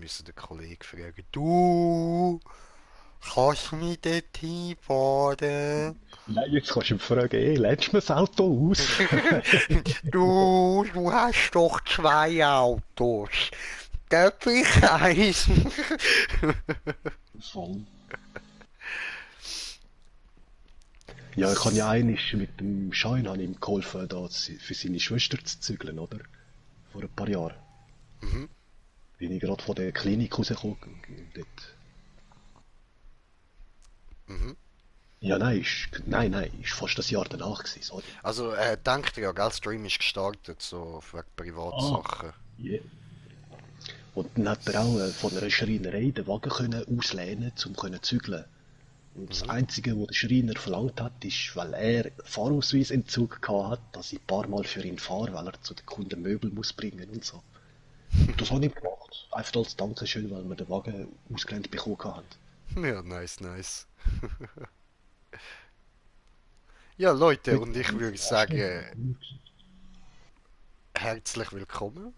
müssen den Kollegen fragen, du, kannst du mich dort hinfahren? Nein, jetzt kannst du ihn fragen, lernst du mir das Auto aus? Du hast doch zwei Autos. Darf ich eins? Voll. Ja, ich habe ja einmal mit dem Schein habe ich ihm geholfen, da für seine Schwester zu zügeln, oder? Vor ein paar Jahren. Mhm, Bin ich gerade von der Klinik rausgekommen. Dort. mhm. Ja, nein, ist fast das Jahr danach gewesen, sorry. Also, denkt ja, gell, Stream ist gestartet, so wegen Ah, Privatsachen. yeah. Und dann hat er auch von einer Schreinerei den Wagen können auslehnen, um zu zügeln. Und das Mhm. Einzige, was der Schreiner verlangt hat, ist, weil er Fahrausweisentzug gehabt hat, dass ich ein paar Mal für ihn fahre, weil er zu den Kunden Möbel muss bringen und so. Und das habe ich gemacht. Einfach als Dankeschön, weil wir den Wagen ausgelehnt bekommen haben. Ja, nice, nice. Ja, Leute, Mit und ich würde Anständig. sagen, herzlich willkommen.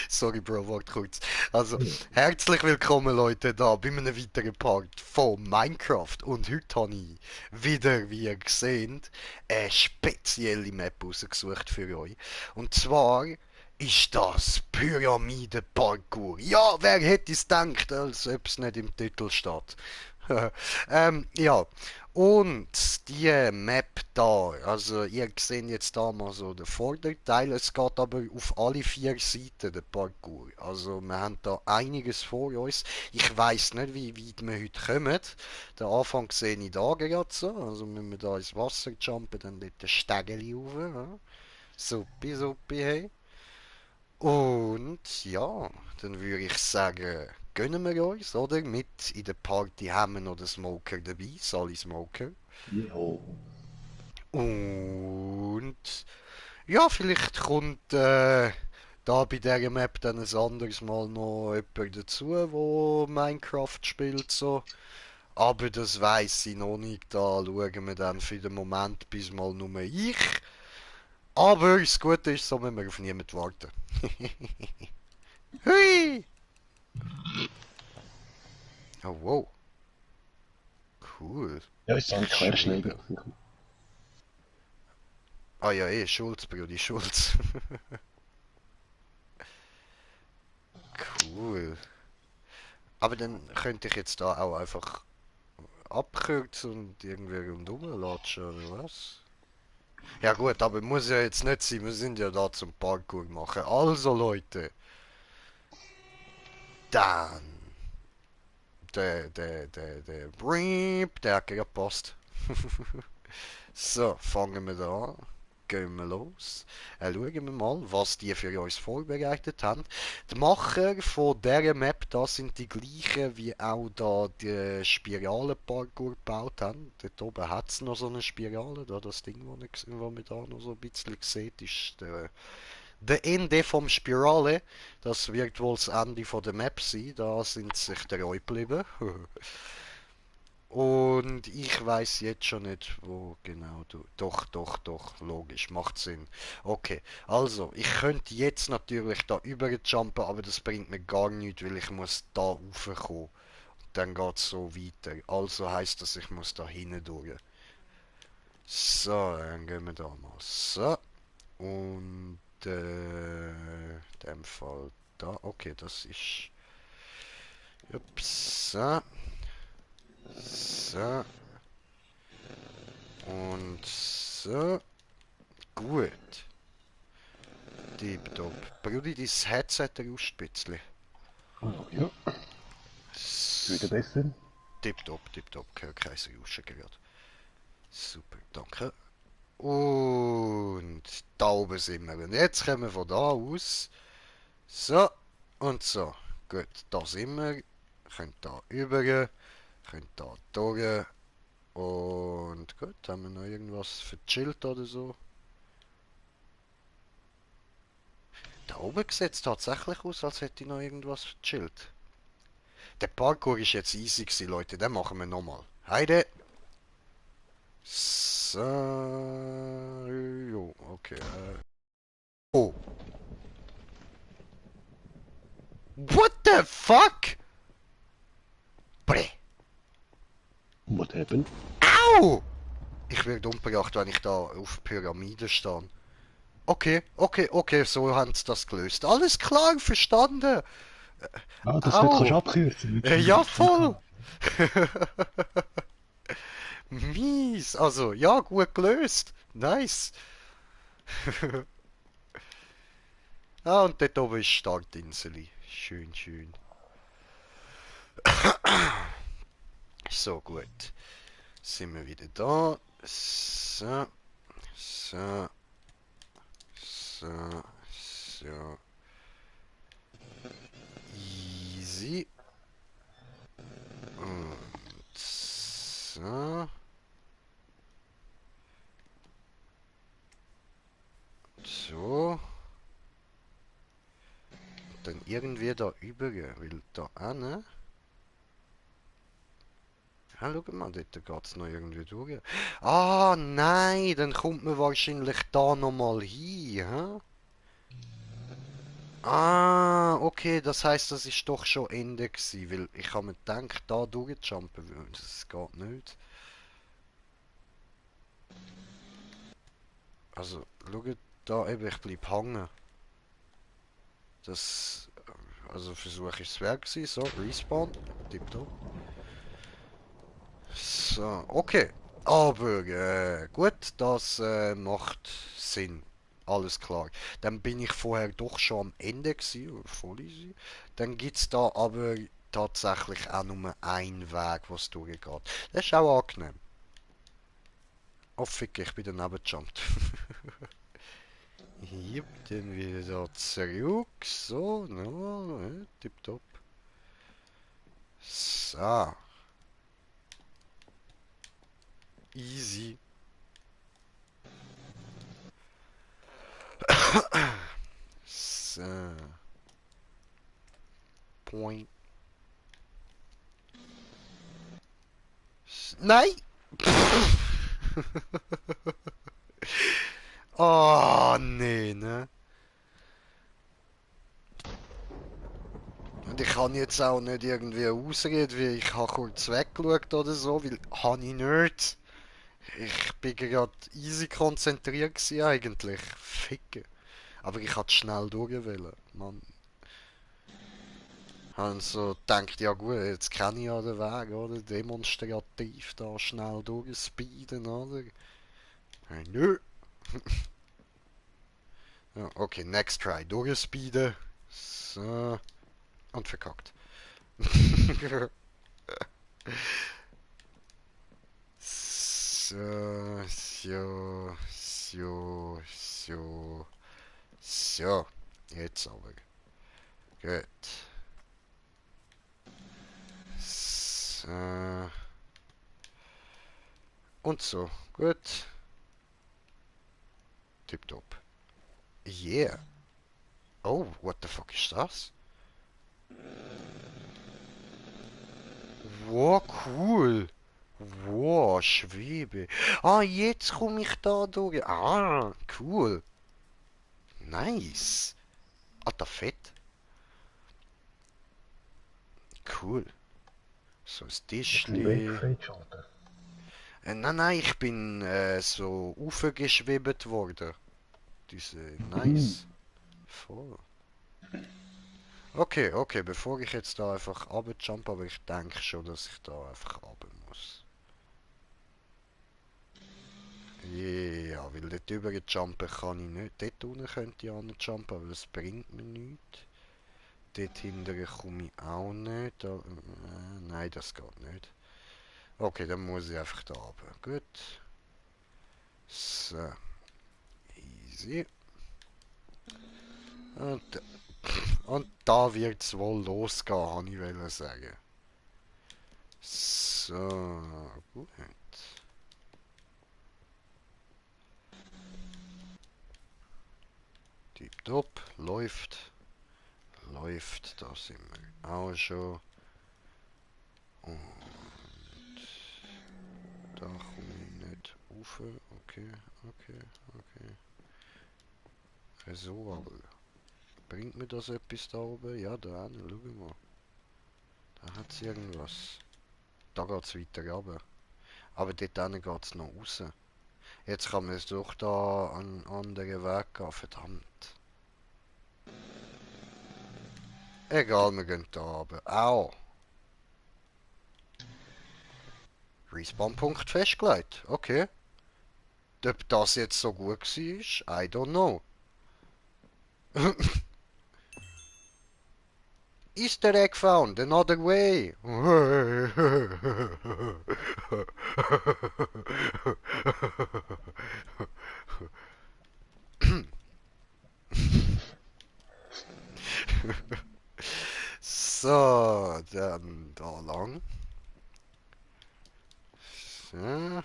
Sorry, Bro, warte kurz. Also, herzlich willkommen, Leute, da bei einem weiteren Part von Minecraft. Und heute habe ich wieder, wie ihr seht, eine spezielle Map rausgesucht für euch. Und zwar ist das Pyramiden-Parkour. Ja, wer hätte es gedacht, als ob es nicht im Titel steht. Ja, und die Map da, also ihr seht jetzt da mal so den Vorderteil, es geht aber auf alle vier Seiten der Parkour. Also wir haben da einiges vor uns. Ich weiß nicht, wie weit wir heute kommen. Den Anfang sehe ich da gerade so, also wenn wir da ins Wasser jumpen, dann dort den Stegeli rauf. Ja. Suppi, suppi, hey. Und ja, dann würde ich sagen, gönnen wir uns, oder? Mit in der Party haben wir noch den Smoker dabei, Sally Smoker. Jo. Und ja, vielleicht kommt da bei dieser Map dann ein anderes Mal noch jemand dazu, wo Minecraft spielt so. Aber das weiß ich noch nicht, da schauen wir dann für den Moment bis mal nur ich. Aber das Gute ist, so müssen wir auf niemanden warten. Hui! Oh wow, cool. Ja, ist Ich eigentlich auch schnell schwebe. gegangen. Ah ja, Schulz, Brudi, Schulz. Cool. Aber dann könnte ich jetzt da auch einfach abkürzen und irgendwie rundherum latschen, oder was? Ja gut, aber muss ja jetzt nicht sein, wir sind ja da zum Parkour machen. Also Leute, dann der hat gerade gepasst. So, fangen wir da an. Gehen wir los. Schauen wir mal, was die für uns vorbereitet haben. Die Macher von dieser Map, das sind die gleichen, wie auch da die Spiralenparcours gebaut haben. Dort oben hat es noch so eine Spirale. Da das Ding, das man da noch so ein bisschen sieht, ist der Ende vom Spirale. Das wird wohl das Ende von der Map sein. Da sind sie sich treu geblieben. Und ich weiß jetzt schon nicht, wo genau du. Doch, doch, doch, logisch, macht Sinn. Okay, also, ich könnte jetzt natürlich da überjumpen, aber das bringt mir gar nichts, weil ich muss da raufkommen. Dann geht's so weiter. Also heißt das, ich muss da hinten durch. So, dann gehen wir da mal. So, und in dem Fall da. Okay, das ist. Ups, so, so und so. Gut. Tipptopp. Brudi, dein Headset rauscht ein bisschen. Oh, ja, ist wieder S- besser. Tipptopp, tipptopp. Ich höre kein Rauschen gerade. Super, danke. Und da oben sind wir. Und jetzt kommen wir von da aus. So und so. Gut, da sind wir. Könnt da über, könnt da durch. Und gut, haben wir noch irgendwas verchillt oder so? Da oben sieht es tatsächlich aus, als hätte ich noch irgendwas verchillt. Der Parkour ist jetzt easy gewesen, Leute. Den machen wir nochmal. Heide. So. Jo, okay. Oh. What the fuck? Bre. What happened? Au! Ich werde umgebracht, wenn ich da auf Pyramide stehe. Okay, okay, okay, so haben sie das gelöst. Alles klar, verstanden. Ah, dass du nicht kannst Au! abkürzen mit Ja, voll! VK. Mies! Also, ja, gut gelöst. Nice. Ah, und dort oben ist Startinsel. Schön, schön. So, gut. Sind wir wieder da. So, so, so, so. Easy. Und so. So. Dann irgendwie da über, weil da ne? Ja, schau mal, dort geht's noch irgendwie durch. Ah, nein, dann kommt man wahrscheinlich da nochmal hin, hä? Ah, okay, das heißt, das ist doch schon Ende gewesen, weil ich habe mir gedacht, da durchjumpen, das geht nicht. Also, schau da eben, ich bleib hängen. Das, also versuche ich es wert gewesen, so, Respawn, tipptopp. So, okay. Aber gut, das macht Sinn. Alles klar. Dann bin ich vorher doch schon am Ende gewesen, voll easy. Dann gibt es da aber tatsächlich auch nur einen Weg, was durchgeht. Das ist auch angenehm. Oh fick, ich bin daneben gejumpt. Hier, dann wieder da zurück. So, no, tipptopp. So, easy. So, point. Nein! Oh, nee, ne? Und ich kann jetzt auch nicht irgendwie ausreden, wie ich habe kurz weggeschaut oder so, weil habe ich nicht. Ich bin gerade easy konzentriert gewesen eigentlich. Ficken. Aber ich hatte schnell durchwählen. Man, habe so gedacht, ja gut, jetzt kenne ich ja den Weg, oder? Demonstrativ da schnell durchspeeden, oder? Hey, nö. Ja, okay, next try. Durchspeeden. So. Und verkackt. So, so, so, so, so. Jetzt aber. Gut. So. Und so. Gut. Tipptopp. Yeah. Oh, what the fuck ist das? Wow, cool. Wow, Schwebe. Ah, jetzt komme ich da durch. Ah, cool. Nice. Alter, fett. Cool. So ein Bist du im Break Tischli. freigeschaltet? Nein, nein, ich bin so aufgeschwebt worden. Diese, Mhm. nice. Voll. Okay, okay, bevor ich jetzt da einfach runterjump, aber ich denke schon, dass ich da einfach runter muss. Ja, weil dort drüber jumpen kann ich nicht. Dort unten könnte ich anjumpen, aber das bringt mir nichts. Dort hinterher komme ich auch nicht. Da, nein, das geht nicht. Okay, dann muss ich einfach da runter. Gut. So, easy. Und, und da wird es wohl losgehen, habe ich wollte sagen. So, gut. Tipptopp, läuft. Läuft, da sind wir auch schon. Und da komme ich nicht rauf. Okay, okay, okay. So aber. Bringt mir das etwas da oben? Ja, da hinten, schau mal. Da hat es irgendwas. Da geht es weiter runter. Aber dort hinten geht es noch raus. Jetzt kann man es doch da an einen anderen Weg gehen, verdammt. Egal, wir gehen da runter. Au! Respawn-Punkt festgelegt. Okay. Ob das jetzt so gut war, I don't know. Easter egg found, another way. So, dann da lang. So. Ja,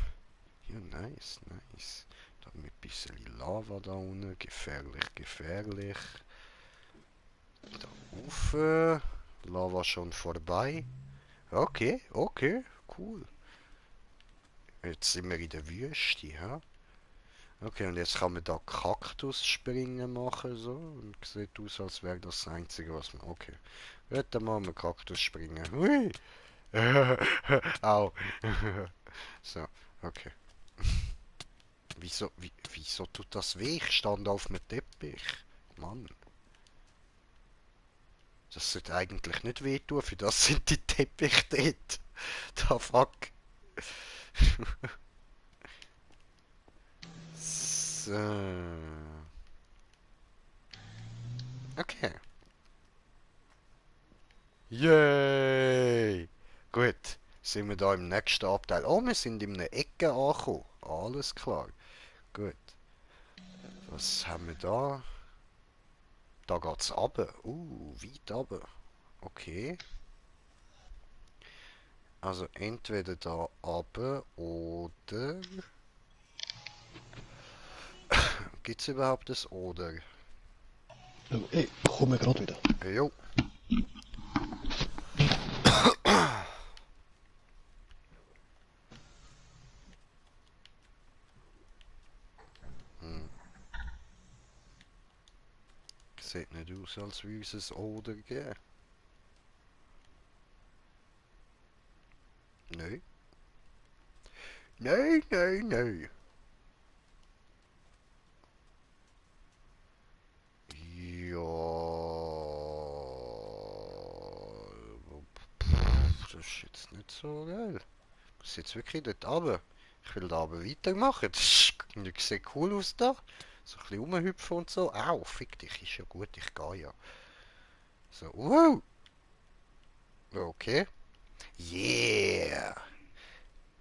nice, nice. Da mit ein bisschen Lava da unten. Gefährlich, gefährlich. Da rauf. Lava schon vorbei. Okay, okay, cool. Jetzt sind wir in der Wüste, ja? Okay, und jetzt kann man da Kaktusspringen machen, so. Und sieht aus, als wäre das Einzige, was man... Okay. Gut, dann machen wir Kaktusspringen. Hui! Au! So, okay. Wieso tut das weh? Ich stand auf dem Teppich. Mann. Das sollte eigentlich nicht wehtun, für das sind die Teppiche dort. Da fuck. So. Okay. Yay! Gut, sind wir da im nächsten Abteil. Oh, wir sind in einer Ecke angekommen. Alles klar. Gut. Was haben wir da? Da geht's runter. Weit runter. Okay. Also entweder da runter oder... Gibt's überhaupt das oder? Schau, ey, komm gerade wieder. Jo. Hm. Sieht nicht aus, als würde es ein oder geben. Nein. Nein, nein, nein. Ja. Das ist jetzt nicht so geil. Ich muss jetzt wirklich dort runter. Ich will da aber weitermachen. Das sieht cool aus da. So ein bisschen rumhüpfen und so. Au, fick dich, ist ja gut, ich gehe ja. So, okay. Yeah!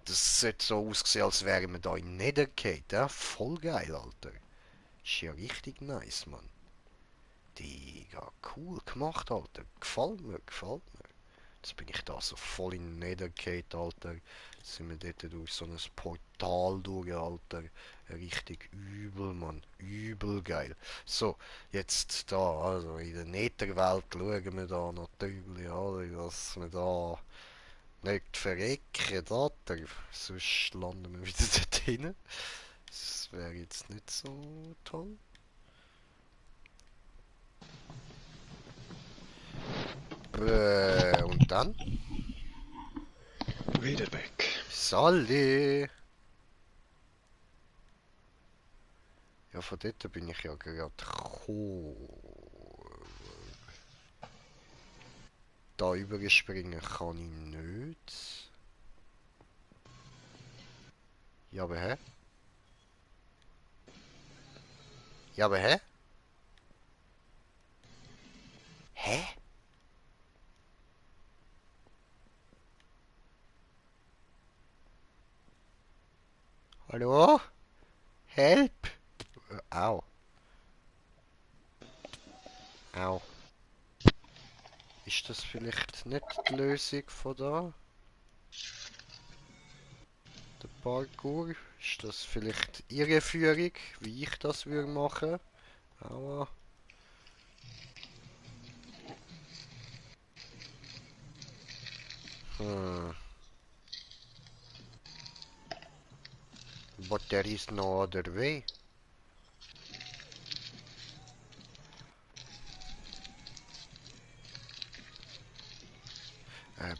Das sollte so aussehen, als wären wir da in Nethergate, ja? Voll geil, Alter. Ist ja richtig nice, Mann. Digga, cool gemacht, Alter. Gefällt mir, gefällt mir. Jetzt bin ich da so voll in Nethergate, Alter. Jetzt sind wir dort durch so ein Portal durch, Alter. Richtig übel, Mann. Übel geil. So, jetzt da, also in der Netherwelt schauen wir da natürlich, alle, dass wir da nicht verrecken, Alter. Sonst landen wir wieder dort hinten. Das wäre jetzt nicht so toll. Und dann? Wieder weg. Sally! Ja, von dort bin ich ja gerade gekommen. Da überspringen kann ich nicht. Ja, aber hä? Ja, aber hä? Hä? Hallo? Help! Au. Au. Ist das vielleicht nicht die Lösung von da? Der Parkour? Ist das vielleicht Irreführung, wie ich das würde machen? Aua. Hm. But there is no other way.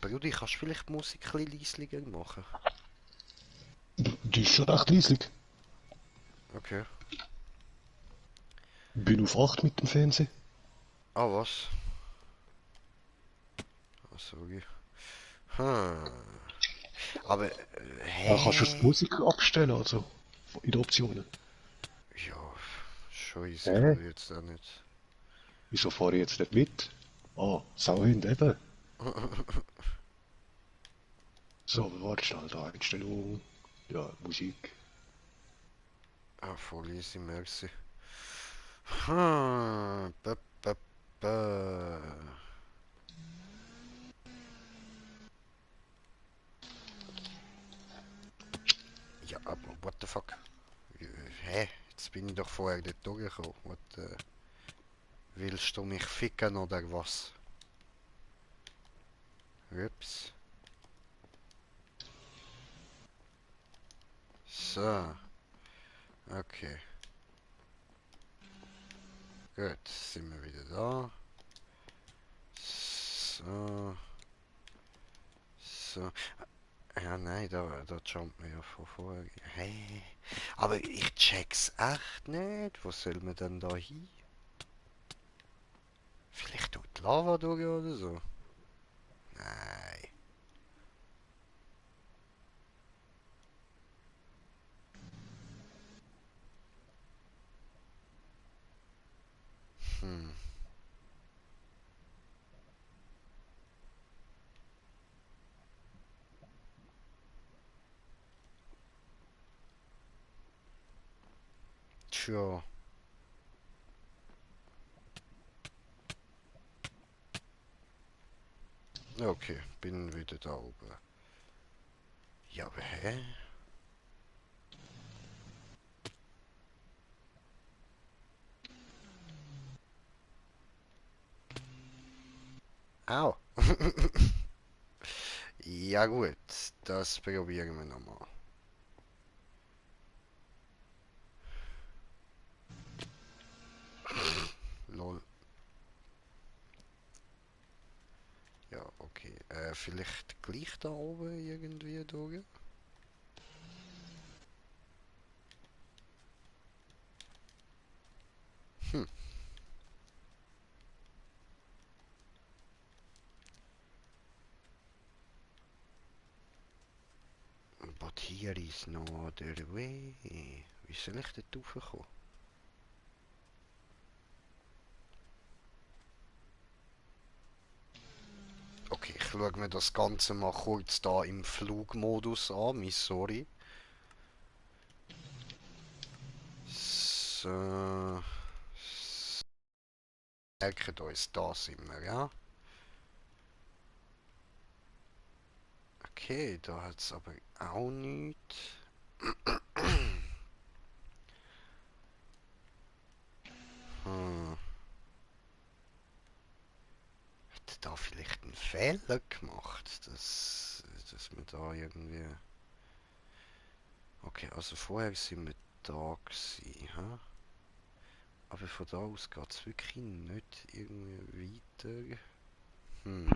Brudi, kannst du vielleicht die Musik ein bisschen leislicher machen? Die ist schon recht riesig. Okay. Bin auf 8 mit dem Fernsehen. Ah, was? Ah, sorry. Hm. Aber, Kannst du die hä? Musik abstellen, also in den Optionen. Ja, schon easy, ich Hä? will jetzt auch nicht. Wieso fahre ich jetzt nicht mit? Ah, Sauhund eben. So, warte schnell, da Einstellung. Ja, Musik. Ah, voll easy, merci. Hm. Ba. Ja, aber what the fuck? Hä? Jetzt bin ich doch vorher dort durchgekommen. Willst du mich ficken oder was? Ups. So, okay. Gut, sind wir wieder da. So, so. Ja, nein, da jumpt man ja von vorher. Hey, aber ich check's echt nicht. Wo soll man denn da hin? Vielleicht durch die Lava durch oder so? Nein. Hm. Tja. Okay, bin wieder da oben. Ja, aber hä? Au. Ja gut, das probieren wir nochmal. Lol. Ja, okay. Vielleicht gleich da oben irgendwie durch? Hm. But here is no other way. Wie soll ich dort raufkommen? Okay, ich schaue mir das Ganze mal kurz da im Flugmodus an. Sorry. So. Merken uns, da sind wir, ja? Okay, da hat es aber auch nichts. Hm. Hat da vielleicht einen Fehler gemacht, dass wir da irgendwie... Okay, also vorher sind wir da gewesen, hä? Aber von da aus geht es wirklich nicht irgendwie weiter. Hm.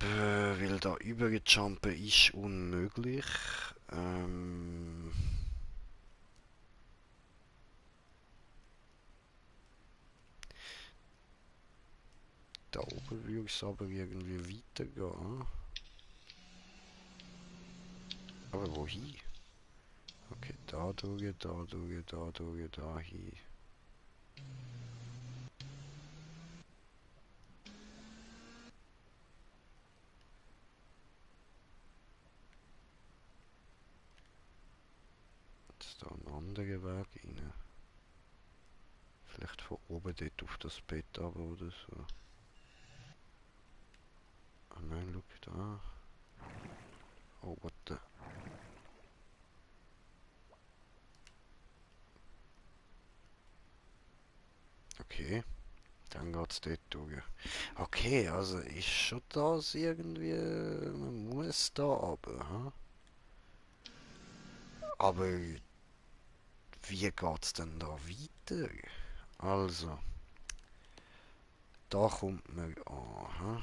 Weil da überjumpen ist unmöglich. Ähm, Da oben würde es aber irgendwie weitergehen. Aber wohin? Okay, da durch, da durch, da durch, da hin. Jetzt da ein anderer Weg rein. Vielleicht von oben dort auf das Bett aber oder so. Ah nein, schau da. Oh, what the... Okay, dann geht's dort durch. Okay, also ist schon das irgendwie... Man muss da runter, hm? Aber wie geht's denn da weiter? Also, da kommt man... Aha.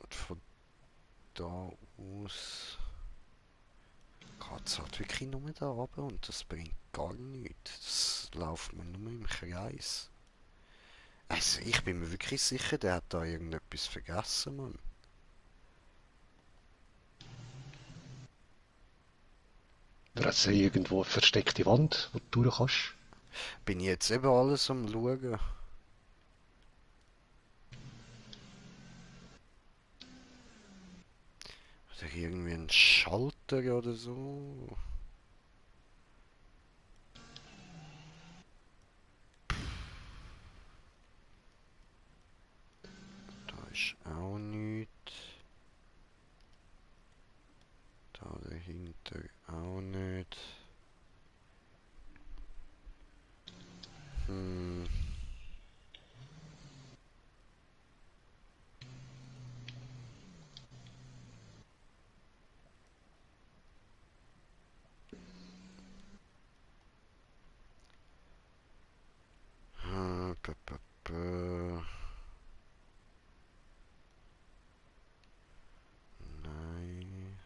Von da aus... Geht's halt wirklich nur da runter und das bringt gar nichts. Das läuft mir nur im Kreis. Also ich bin mir wirklich sicher, der hat da irgendetwas vergessen, Mann. Oder hat sie irgendwo eine versteckte Wand, wo du durch kannst? Bin ich jetzt eben alles am schauen. Oder irgendwie ein Schalter oder so. Da ist auch nichts. Da dahinter auch nicht. Hm. Hm, Nein.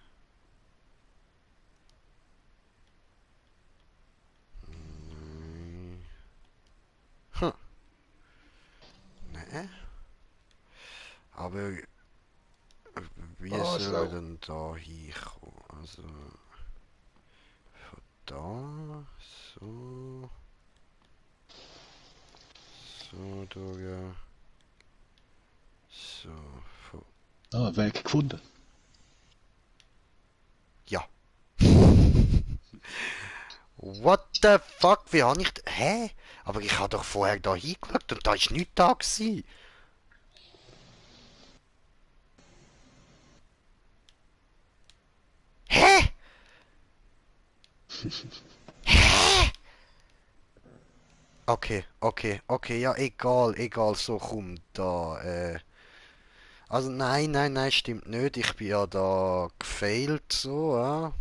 Nein. Hm. Nee. Aber wie Ah, soll er so. denn da hinkommen? Also von da so, so durch, so von, Ah, Weg gefunden. ja. What the fuck? Wie habe ich... Hä? Aber ich habe doch vorher da hingeschaut und da ist nichts da gewesen. Hä? Okay, okay, okay, ja, egal, egal, so komm, da, also nein, nein, nein, stimmt nicht, ich bin ja da gefailt, so, ja.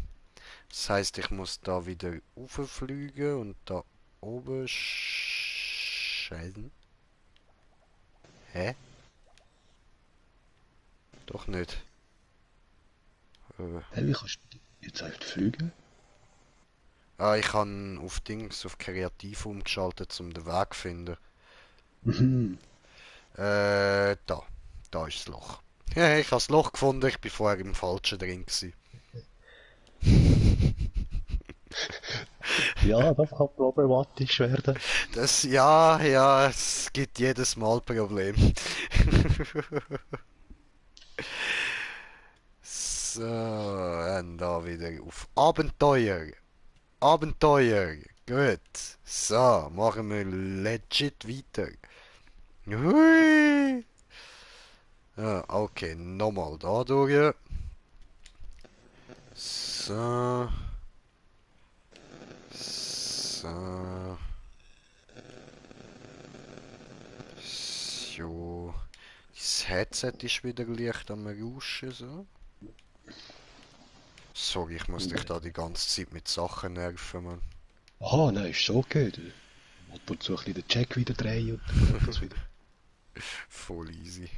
Das heißt, ich muss da wieder rauffliegen und da oben scheißen. Hä? Doch nicht. Äh, Hey, wie kannst du jetzt einfach fliegen? ich habe auf Dings, auf Kreativ umgeschaltet, um den Weg zu finden. Mhm. Da. Da ist das Loch. Ja, ich habe das Loch gefunden, ich bin vorher im Falschen drin gewesen. Ja, das kann problematisch werden. Das, ja, ja, es gibt jedes Mal Problem. So, und da wieder auf Abenteuer. Abenteuer. Gut. So, machen wir legit weiter. Hui. Ja, okay, nochmal da durch. So. So. So. Das Headset ist wieder leicht am Rauschen, so. Sorry, ich muss dich da die ganze Zeit mit Sachen nerven, Mann. Aha, nein, ist schon okay. Du musst ab und zu ein bisschen den Check wieder drehen und dann geht das wieder. Voll easy.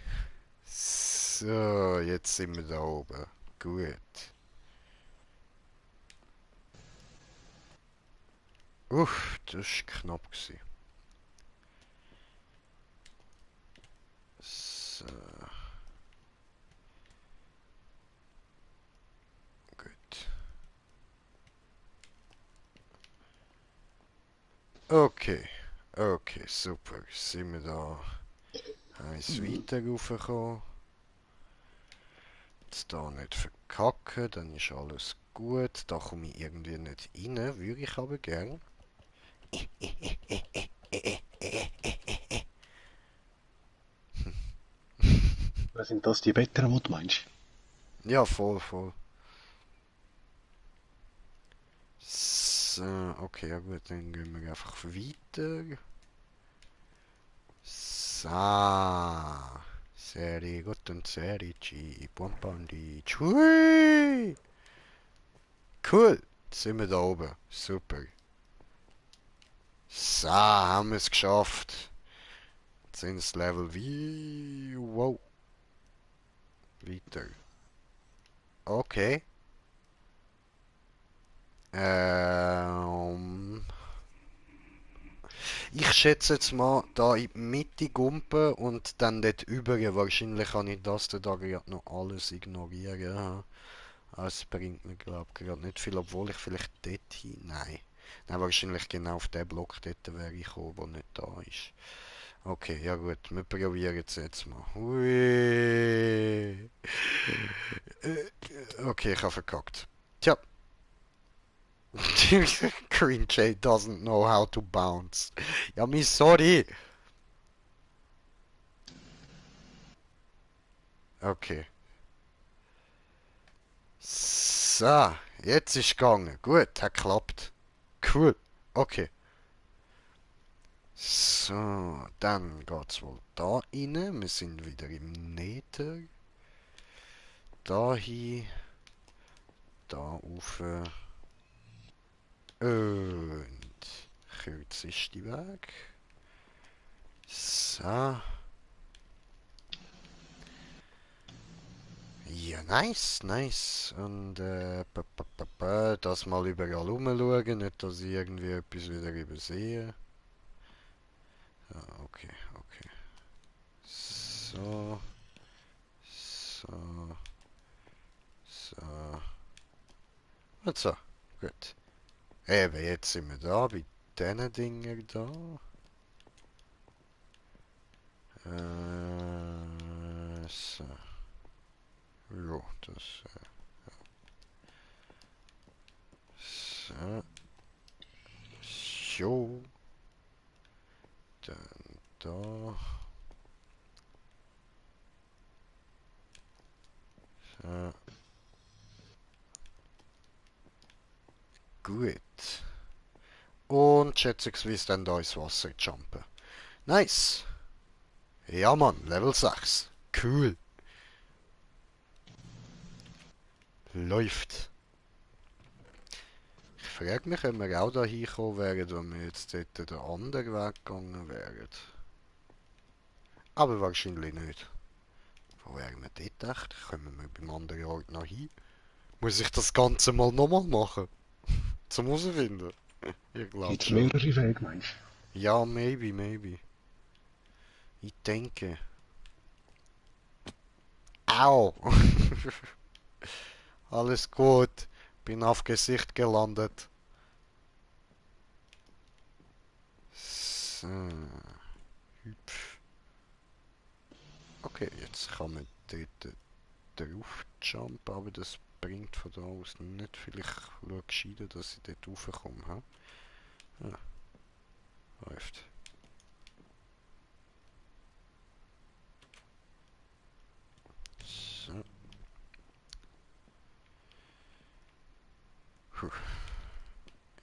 So, jetzt sind wir da oben. Gut. Das war knapp gewesen. So, gut. Okay. Okay, super. Sind wir da eins weiter raufgekommen. Jetzt da nicht verkacken, dann ist alles gut. Da komme ich irgendwie nicht rein, würde ich aber gern. Was sind das die Bettern, die du meinst? Ja, voll, voll. So, okay, ja gut, dann gehen wir einfach weiter. So. Sehr gut und sehr Bumpandi. Chui! Cool. Jetzt sind wir da oben. Super. So, haben wir es geschafft. Jetzt sind es Level wie... Wow. Weiter. Okay. Ähm... Ich schätze jetzt mal da in die Mitte gumpen und dann dort über. Wahrscheinlich kann ich das da gerade noch alles ignorieren. Ja. Es bringt mir glaube ich gerade nicht viel, obwohl ich vielleicht dort hin... Nein. Nein, wahrscheinlich genau auf den Block dort wäre ich gekommen, der nicht da ist. Okay, ja gut, wir probieren es jetzt mal. Ui. Okay, ich habe verkackt. Tja. Green Jay doesn't know how to bounce. Ja, mi sorry. Okay. So, jetzt ist gegangen. Gut, hat geklappt. Cool. Okay. So, dann geht's wohl da rein. Wir sind wieder im Nether. Da hin. Da rauf. Und kürzeste Weg. So. Ja, nice, nice. Und das mal überall rumschauen, nicht, dass ich irgendwie etwas wieder übersehe. Ah, okay, okay. So, so, so. Und so, gut. Eben, jetzt sind wir da, bei diesen Dingen da. So. Jo, das, so. So. Dann da. So. Gut. Und schätzungsweise dann da ins Wasser jumpen. Nice. Ja, Mann, Level 6. Cool. Läuft. Ich frage mich, ob wir auch da hinkommen wären, wenn wir jetzt dort den anderen Weg gegangen wären. Aber wahrscheinlich nicht. Wo wären wir dort echt? Kommen wir beim anderen Ort noch hin? Muss ich das Ganze mal nochmal machen? Zum herausfinden? Ich glaube Gibt's schon. mehrere Wege, meinst Ja, maybe, maybe. Ich denke. Au! Alles gut. Bin auf Gesicht gelandet. So. Hüpf. Okay, jetzt kann man dort drauf jumpen, aber das bringt von da aus nicht. Vielleicht schaue ich gescheiter, dass ich dort raufkomme. Ha? Ja, läuft. So. Puh.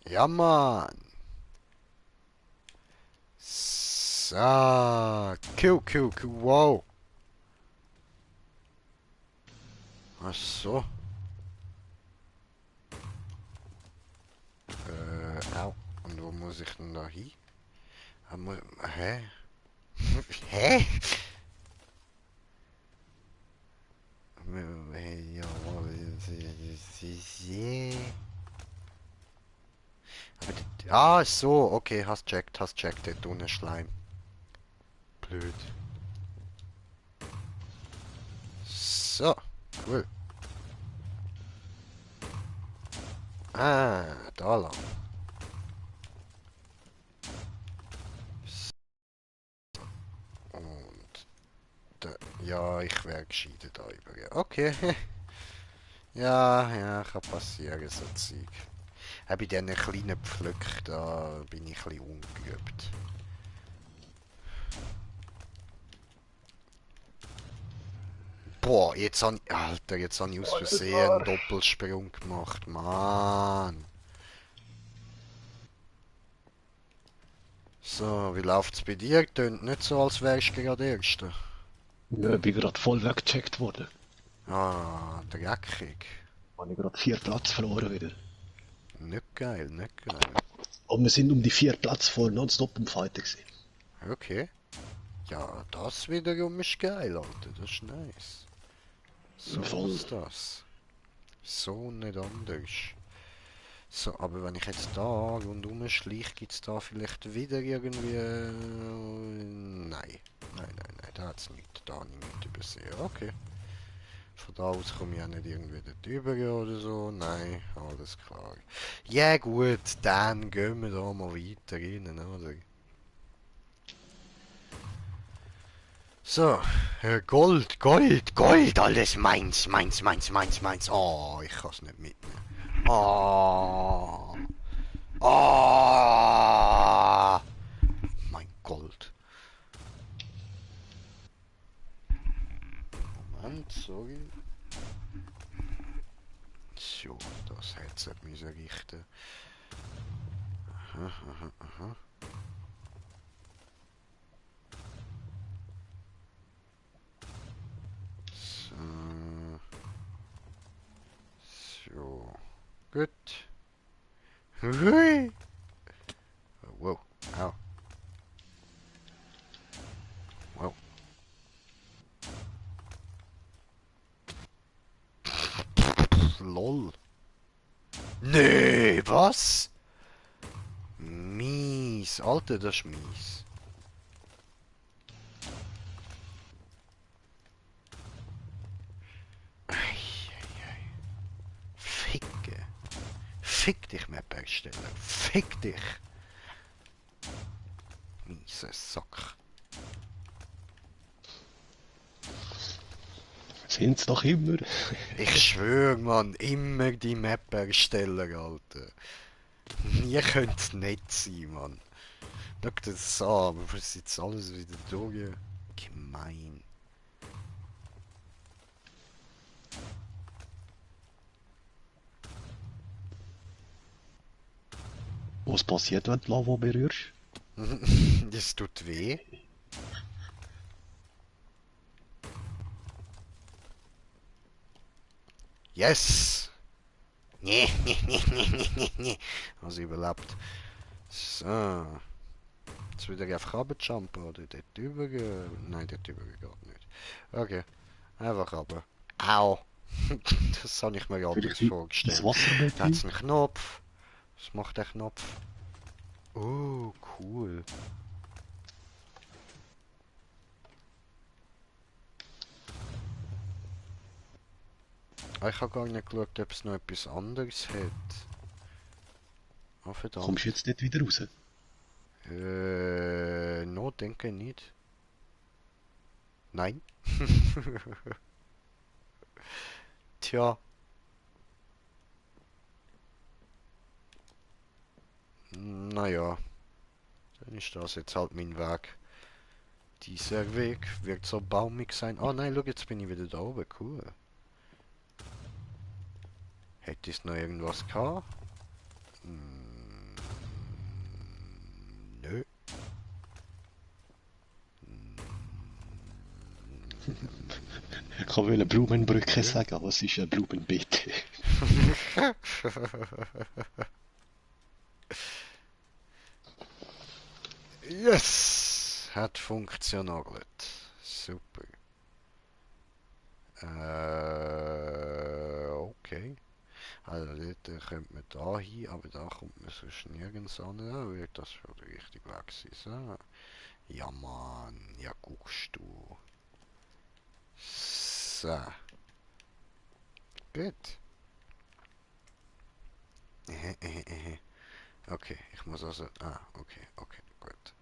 Ja, Mann! So. Cool, cool, cool. Wow. Ach so. Au. Und wo muss ich denn da hin? Hä? Hä? Ja, ah, so, okay, hast checkt, dort unten Schleim. Blöd. So, cool. Ah, da lang. Und da, ja, ich wäre gescheiter da über. Okay. Ja, ja, kann passieren, so Zeug. Auch bei diesen kleinen Pflöcken, da bin ich ein bisschen ungeübt. Boah, jetzt han Alter, jetzt habe ich aus Versehen einen Doppelsprung gemacht, Mann. So, wie läuft's bei dir? Tönt nicht so, als wärst du gerade Erster. du? Ja, ich bin gerade voll weggecheckt worden. Ah, dreckig. Habe ich gerade 4 Platz verloren wieder. Nicht geil, nicht geil. Und wir sind um die 4 Plätze voll nonstop am Fighten gewesen. Okay. Ja, das wiederum ist geil, Alter. Das ist nice. So Voll. muss das. So nicht anders. So, aber wenn ich jetzt da rundum schleiche, gibt es da vielleicht wieder irgendwie... Nein. Nein, da hat es nichts. Da habe ich nichts übersehen. Okay. Von da aus komme ich auch nicht irgendwie dort rüber oder so. Nein, alles klar. Ja gut, dann gehen wir da mal weiter rein, oder? So, Gold, alles meins. Oh, ich kann es nicht mitnehmen. Oh, oh, mein Gold. Moment, sorry. So, das Headset müssen richten. Aha. So, so, gut. Hui. Wow, au, wow. Lol. Nee, was? Mies, Alter, das ist mies. Eieiei. Ficke. Fick dich, Map-Ersteller. Fick dich. Miese Sack. Sind's doch immer. Ich schwör, Mann, immer die Map-Ersteller, Alter. Nie könnte nicht sein, Mann. Schau dir das an, aber was ist jetzt alles wieder durch? Gemein. Was passiert, wenn du Lava berührst? Das tut weh. Yes! Nee. Also überlebt. So. Jetzt wieder einfach runterjumpen oder dort drüber gehen. Nein, dort drüber geht nicht. Okay. Einfach runter. Au! Das habe ich mir anders Vielleicht ins vorgestellt. Da hat Wasserbecken? es einen Knopf. Was macht der Knopf? Oh, cool. Ah, ich habe gar nicht geschaut, ob es noch etwas anderes hat. Ah, Kommst verdammt. du jetzt nicht wieder raus? No, denke nicht. Nein. Tja. Naja. Dann ist das jetzt halt mein Weg. Dieser Weg wird so baumig sein. Oh nein, schau, jetzt bin ich wieder da oben. Cool. Hätte es noch irgendwas gehabt? Nö. Ich wollte Blumenbrücke Nö. sagen, aber es ist ein Blumenbeet. Yes! Hat funktioniert. Super. Okay. Also dort kommt man da hin, aber da kommt man sonst nirgends an. Da wird das schon der richtige Weg sein. So. Ja Mann, ja guckst du. So. Gut. Okay, ich muss also... Ah, okay, gut.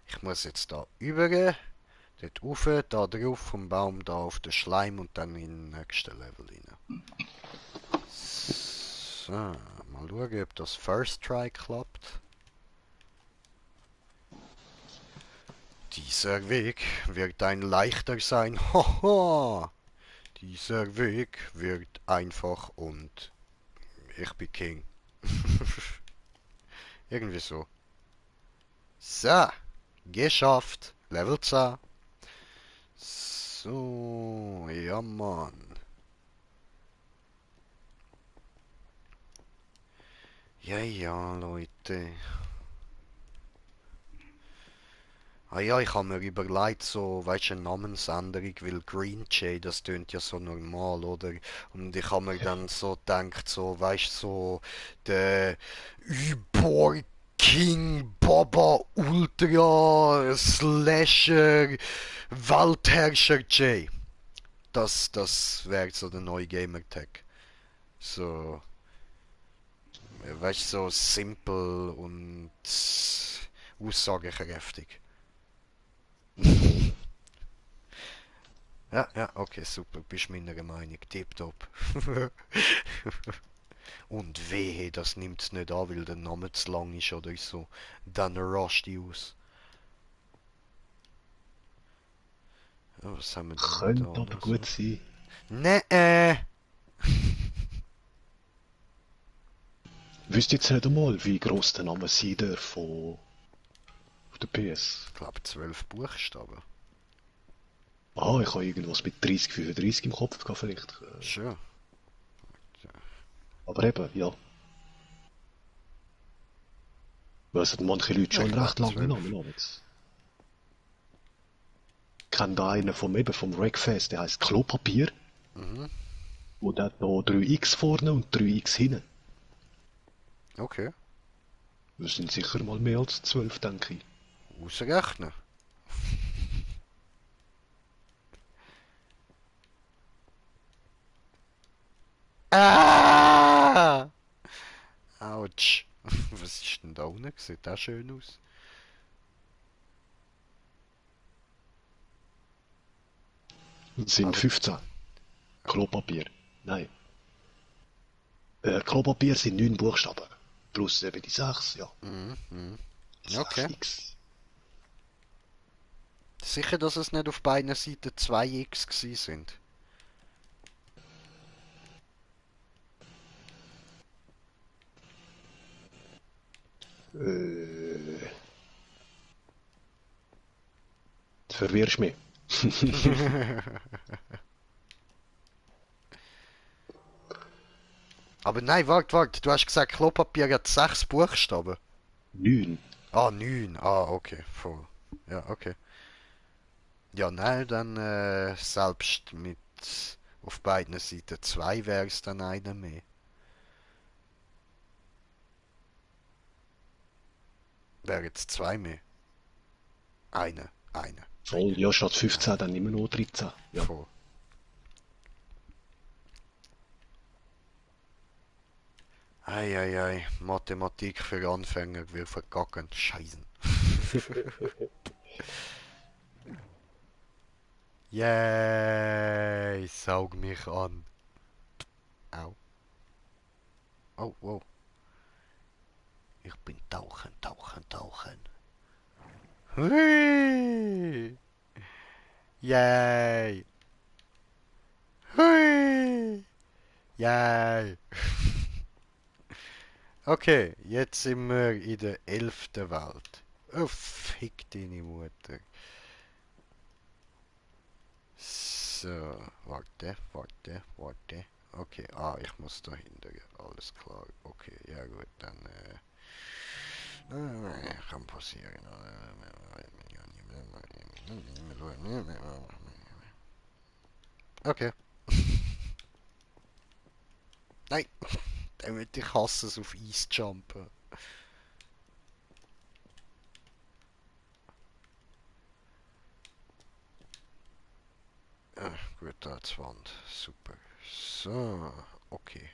Ich muss jetzt da über, dort rauf, da drauf vom Baum, da auf den Schleim und dann in den nächsten Level rein. So, mal schauen, ob das First Try klappt. Dieser Weg wird ein leichter sein. Haha! Dieser Weg wird einfach und ich bin King. Irgendwie so. So, geschafft. Level 10. So, ja Mann. Ja, ja, Leute. Ah ja, ich habe mir überlegt, so, weißt du, eine Namensänderung, weil Green Jay, das tönt ja so normal, oder? Und ich habe mir dann so gedacht, so, weißt du, so, der Überking King Baba Ultra Slasher Weltherrscher Jay. Das wäre so der neue Gamertag. So, weißt du, so simpel und aussagekräftig. Ja, ja, okay, super, bist meiner Meinung, tipptopp. Und wehe, das nimmt's nicht an, weil der Name zu lang ist oder so. Dann rast die aus. Ja, was haben wir denn da Könnte aber noch so? gut sein. Nee, Wüsste jetzt nicht einmal, wie gross der Name sein darf von auf der PS. ich glaube 12 Buchstaben. Ah, ich habe irgendwas mit 30, 35 im Kopf gehabt, vielleicht. Schön. Aber eben, ja. Weil es hat manche Leute Ja, ich schon einen glaube recht langen 12. Namen. Alex. Ich kenne da einen vom Wreckfest, der heißt Klopapier. Mhm, Und der hat noch 3x vorne und 3x hinten. okay. Das sind sicher mal mehr als 12, denke ich. Ausrechnen. Ah! Autsch. Was ist denn da unten? Sieht auch schön aus. Das sind Aber, 15. Klopapier. Nein. Klopapier sind 9 Buchstaben. Plus eben die 6, ja. mhm, mhm. Okay. 6x. Sicher, dass es nicht auf beiden Seiten 2x gsi sind. Du verwirrst mich. Aber nein, warte. Du hast gesagt, Klopapier hat 6 Buchstaben. 9. Ah, 9. Ah, okay. Voll. Ja, okay. Ja, nein, dann selbst mit auf beiden Seiten 2 wäre es dann einer mehr. Wäre jetzt 2 mehr. Eine. Voll, ja, statt 15 dann immer noch 13. Ja. Voll. Eieiei, Mathematik für Anfänger, wir verkacken. Scheißen. Yay, saug mich an. Au. Oh, wow. Ich bin tauchen. Hui. Yay. Hui. Yay. Okay, jetzt sind wir in der 11. Welt. Oh, fick deine Mutter. So, warte. Okay, ich muss dahinter. Alles klar. Okay, ja gut, dann kann passieren. Okay. Nein, damit ich hasse es auf Eis jumpen. Gut, da hat's Wand. Super. So, okay.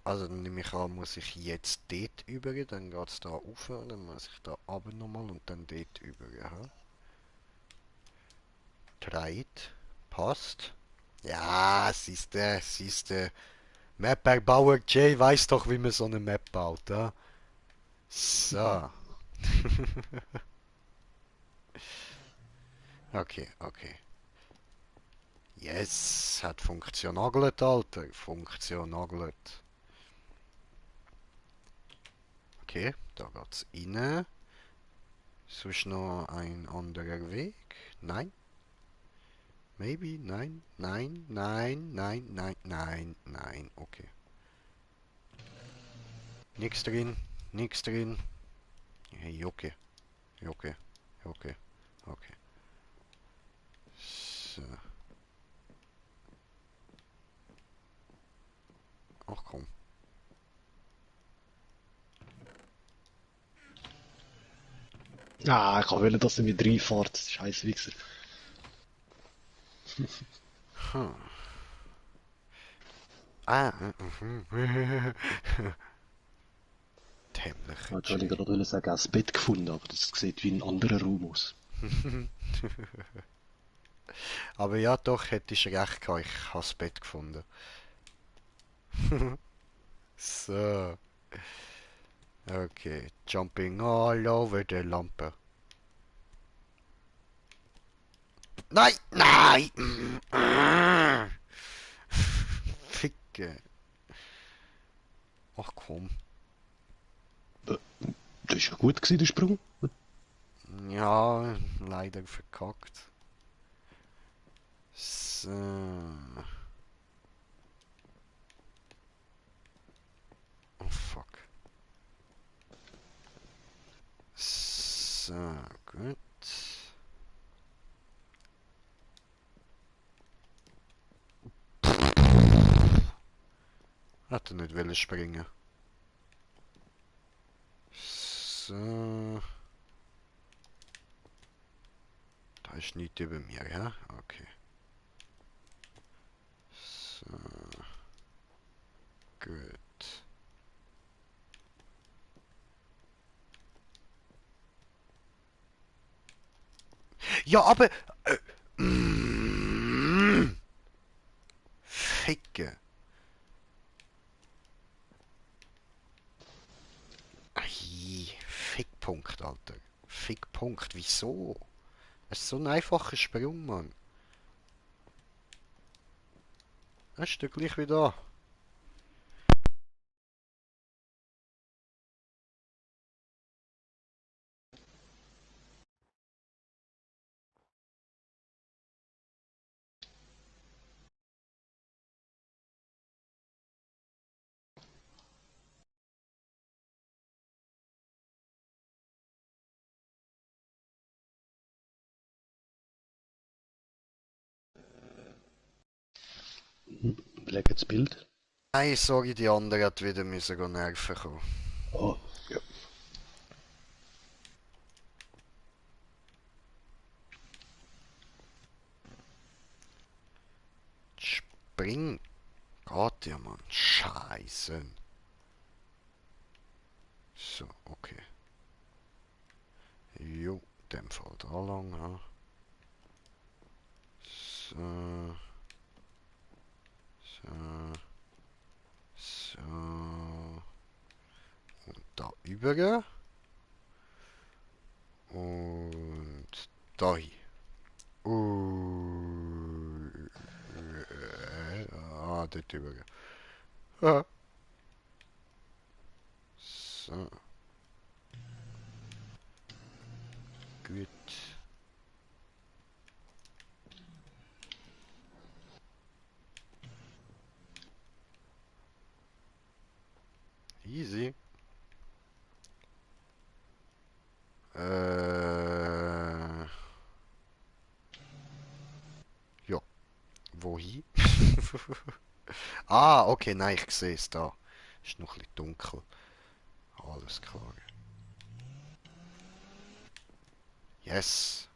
Also dann nehme ich an, muss ich jetzt dort über, dann geht's da rauf, dann muss ich da runter nochmal und dann dort über. Ja. Treit. Passt. Ja, siehste. Map-Erbauer Jay weiß doch, wie man so eine Map baut, ja? So. Okay. Yes, hat funktionagelt, Alter. Funktionagelt. Okay, da geht's rein. Sonst noch ein anderer Weg? Nein? Maybe? Nein? Okay. Nix drin. Nix drin. Hey, okay. Okay. Okay. Okay. So. Ach komm. Ah, ich wollte, dass er mit reinfährt. Scheiß Wichser. Hm. Ah. Dämlicher Jetzt wollte ich Jay. gerade sagen, das Bett gefunden, aber das sieht wie ein anderer Raum aus. Aber ja, doch, hättest recht gehabt. Ich habe das Bett gefunden. So. Okay. Jumping all over the Lampe. Nein! Nein! Ficke. Ach komm. Äh, Das ist ja gut gewesen, der Sprung. Ja, leider verkackt. So. Oh fuck. So, gut. Hätte nicht wollen springen. So. Da ist nichts über mir, ja? Okay. So. Gut. Ja, aber... Ficke. Ei, Fickpunkt, Alter. Fickpunkt, wieso? Es ist so ein einfacher Sprung, Mann. Er ist doch gleich wie da. Leg jetzt das Bild. Nein, sorry, die andere hat wieder müssen gehen nerven kommen. Oh, ja. Spring. Geht ja, Mann. Scheiße. So, okay. Jo, dem Fall da lang, ja. So. So. So. Und da über. Und dahin. Dort über. Ah. So, gut. Easy. Ja, wohin? Ah, okay, nein, ich sehe es da. Ist noch ein bisschen dunkel. Alles klar. Yes.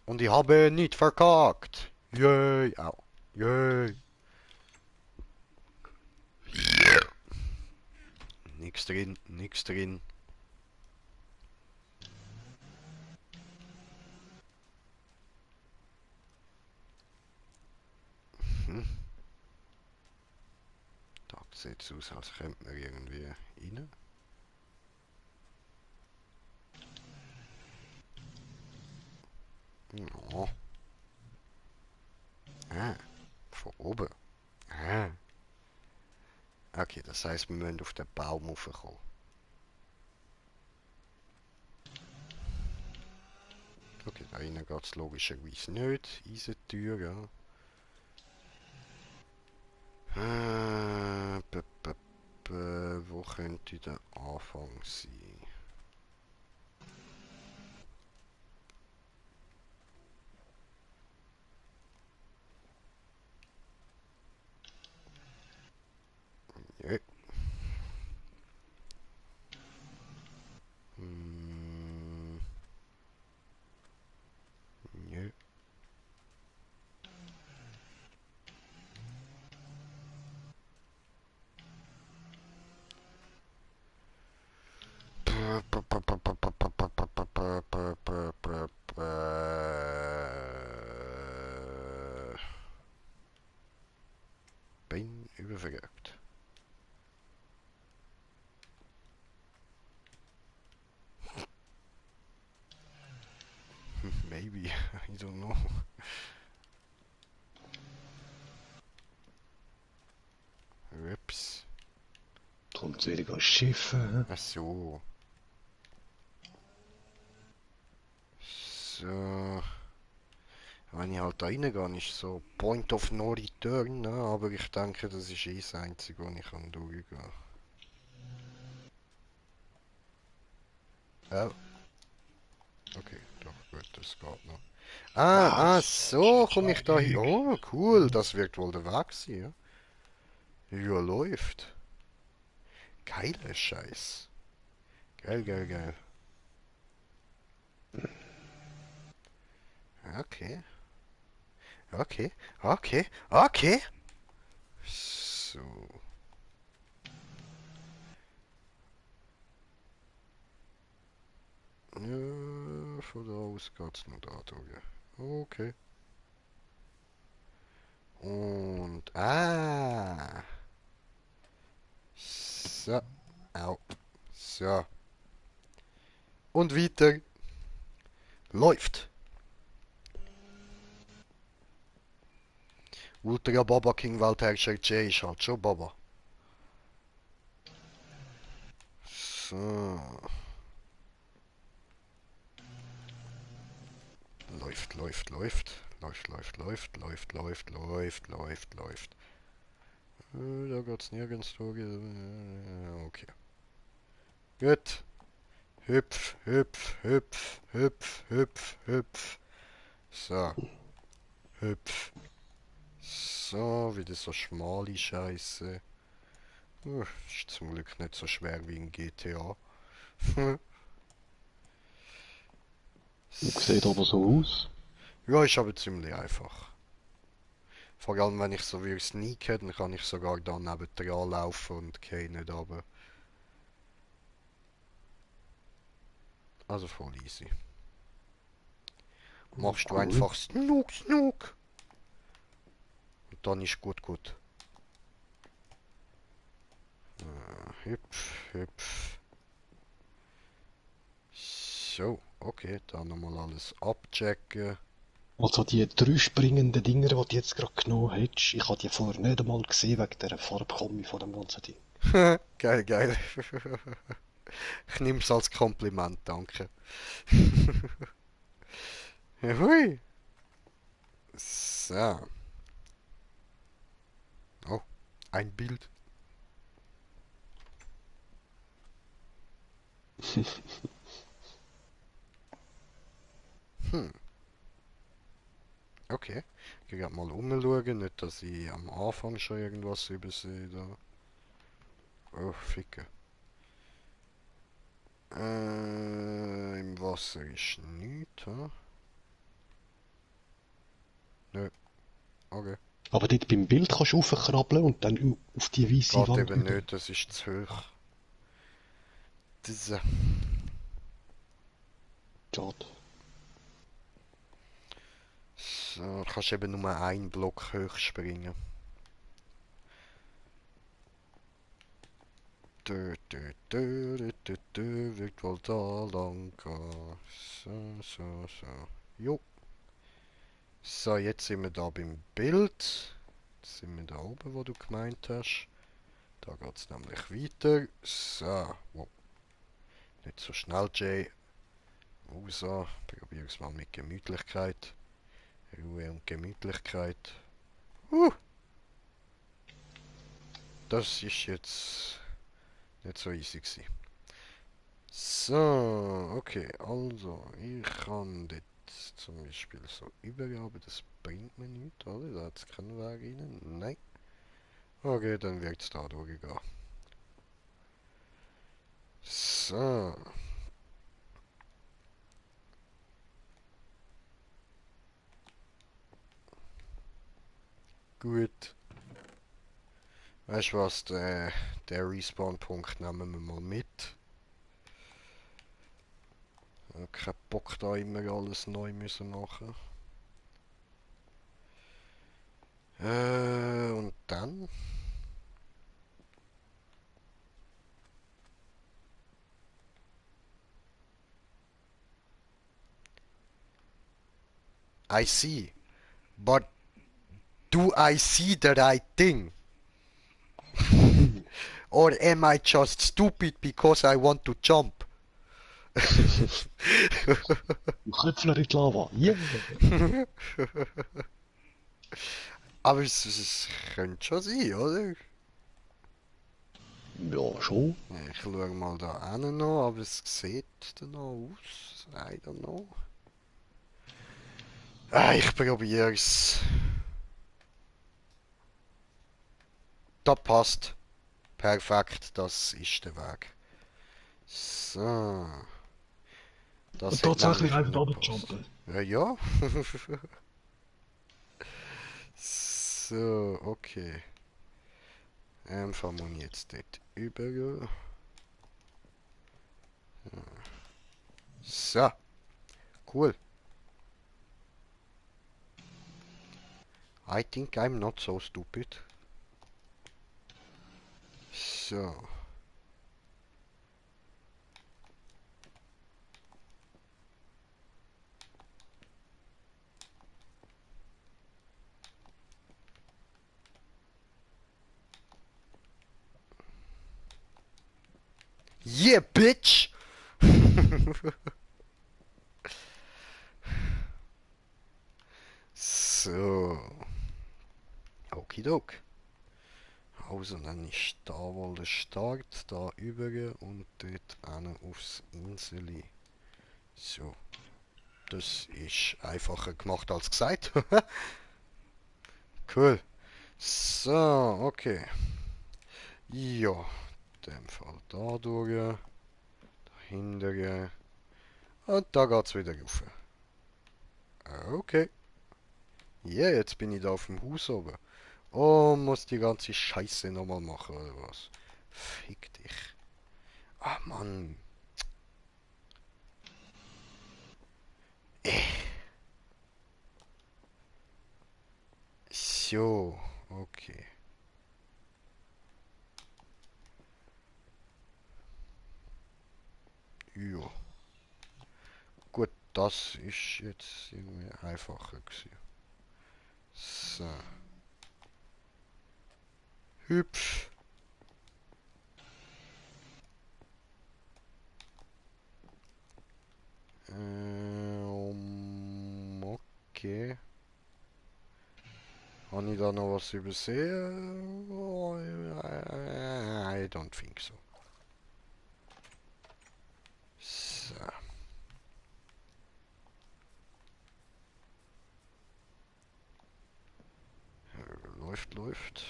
Und ich habe nicht verkackt. Yay. Au. Yay. Nix drin, nix drin. Hm. Da sieht es aus, als könnte man irgendwie rein. Ja. Ah, von oben. Ah. Okay, das heißt, wir müssen auf den Baum raufkommen. Okay, da rein geht es logischerweise nicht. Eisentür, ja. sollte der Anfang sein. Nö. Hm. Nö. Bin überverrückt. Maybe, I don't know. Ups. Kommt wieder Schiffe. Ach so. So. Wenn ich halt da reingehe, ist so Point of No Return, ne? Aber ich denke, das ist eh das Einzige, wo ich kann durchgehen kann. Oh, okay, doch, gut, das geht noch. So komme ich da hin. Oh, cool, das wird wohl der Weg sein, ja? Ja, läuft. Geiler Scheiß. Geil, geil, geil. Okay, okay, okay, okay. So. Ja, von da aus geht's noch da drüben. Okay. Und, so, au, so. Und weiter. Läuft. Ultra Baba King Weltherrscher J ist halt schon Baba. So. Läuft, läuft, läuft. Läuft, läuft, läuft, läuft, läuft, läuft, läuft, läuft. Da geht's nirgends durch. Okay. Gut. Hüpf, hüpf, hüpf, hüpf, hüpf, hüpf. So. Hüpf. So, wieder so schmale Scheiße. Ist zum Glück nicht so schwer wie in GTA. Sieht aber so aus. Ja, ist aber ziemlich einfach. Vor allem wenn ich so wie sneaken, dann kann ich sogar da neben dran laufen und gehe nicht runter. Also voll easy. Machst du Cool. einfach Snook, Snook. Und dann ist gut, gut. Hüpf, hüpf. So, okay, dann nochmal alles abchecken. Also die drei springenden Dinger, die du jetzt gerade genommen hast, ich habe die vorher nicht einmal gesehen wegen dieser Farbkombi von dem ganzen Ding. Geil, geil. Ich nehme es als Kompliment, danke. Hui. So. Oh, ein Bild. Hm, okay. Ich gehe mal umschauen, nicht, dass ich am Anfang schon irgendwas übersehe da. Oh, Ficke. Im Wasser ist nichts, hä? Nö, okay. Aber dort beim Bild kannst du raufkrabbeln und dann auf die weiße Geht Wand eben über. nicht, das ist zu hoch. Diese. Schade. So, kannst eben nur einen Block hoch springen. Wird wohl da lang gehen. So, so, so. Jo. So, jetzt sind wir da beim Bild. Jetzt sind wir da oben, wo du gemeint hast. Da geht es nämlich weiter. So. Wow. Nicht so schnell, Jay. So. Probier es mal mit Gemütlichkeit. Ruhe und Gemütlichkeit. Uh, das ist jetzt nicht so easy gewesen. So, okay, also, ich kann dort zum Beispiel so übergehen, aber das bringt mir nichts, oder? Da hat es keinen Weg rein. Nein. Okay, dann wird es da durchgehen. So. Gut. Weißt du was, der Respawn-Punkt nehmen wir mal mit. Ich hab keinen Bock da immer alles neu müssen machen. Und dann? I see. But do I see the right thing? Or am I just stupid because I want to jump? Köpfler in die Lava. Yeah! Aber es könnte schon sein, oder? Ja, schon. Ich schaue mal da hin noch, aber es sieht danach aus. I don't know. Ich probier's. Da passt. Perfekt, das ist der Weg. So. Das Und hat tatsächlich nämlich einfach nicht passt. runterjumpen. Ja, ja. So, okay. Fangen wir jetzt dort über. So, cool. I think I'm not so stupid. So. Yeah, bitch! So. Okidok. Also, dann ist da wohl der Start, da über und dort hin aufs Inseli. So. Das ist einfacher gemacht als gesagt. Cool. So, okay. Ja, in dem Fall da durch, dahinter und da geht's wieder rauf. Okay. Ja, jetzt bin ich da auf dem Haus oben. Oh, muss die ganze Scheiße nochmal machen, oder was? Fick dich. Ah, Mann. So, okay. Ja. Gut, das ist jetzt irgendwie einfacher gewesen. So. Hüpf. Okay. Habe ich da noch was übersehen? Oh, I don't think so. So. Läuft, läuft.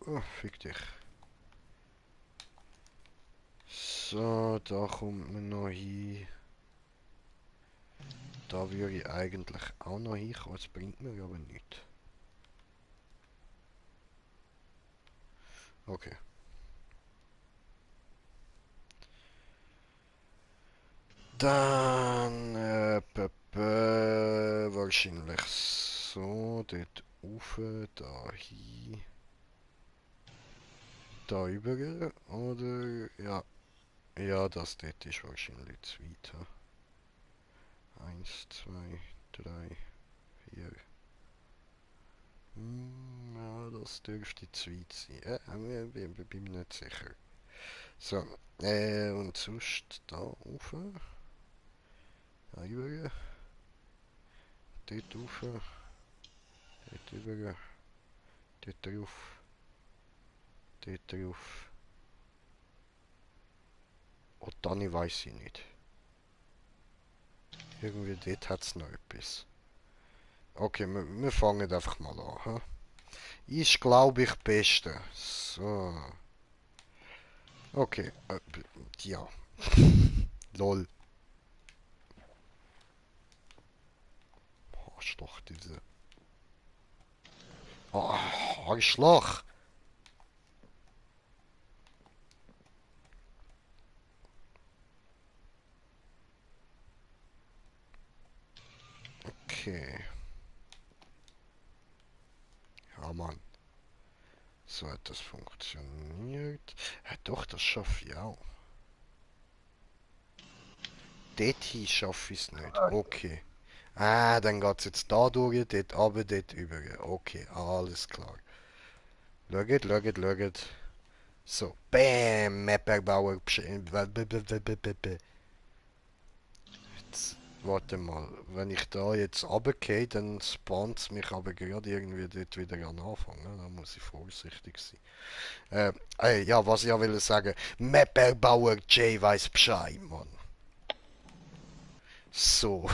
Oh, fick dich. So, da kommt man noch hin. Da würde ich eigentlich auch noch hinkommen, es bringt mir aber nichts. Okay. Dann, wahrscheinlich so, dort rauf, da hin, da über, oder, ja, ja, das dort ist wahrscheinlich zu weit. Ha? 1, 2, 3, 4. Ja, das dürfte zu weit sein. Bin mir nicht sicher. So, und sonst da rauf, da rüber, dort rauf, dort rüber, dort drauf, Dort drauf. Und dann weiß ich nicht. Irgendwie dort hat es noch etwas. Okay, wir fangen einfach mal an. He? Ist, glaube ich, beste. So. Okay. Ja. Lol. Arschloch, diese. Ah, Arschloch. Okay. Ja, Mann. So hat das funktioniert. Ja, doch, das schaffe ich auch. Dort hin schaffe ich es nicht. Okay. Ah, dann geht es jetzt da durch, dort runter, dort über. Okay, alles klar. Schaut. So, bam, Mapperbauer. Jetzt, warte mal, wenn ich da jetzt runtergehe, dann spawnt es mich aber gerade irgendwie dort wieder an Anfang. Ne? Da muss ich vorsichtig sein. Ja, was ich ja will sagen, Mapperbauer J weiß Bescheid, Mann. So.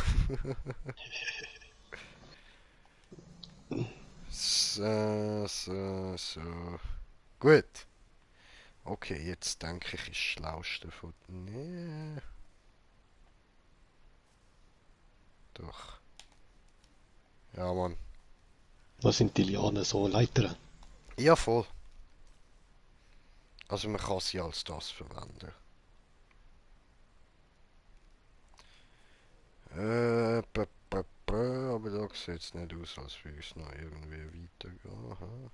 So. Gut. Okay, jetzt denke ich, ist das Schlauste von... Nee, doch. Ja, Mann. Was sind die Lianen so Leitern? Ja, voll. Also man kann sie als das verwenden. Aber da sieht es nicht aus, als würde es noch irgendwie weitergehen. Aha.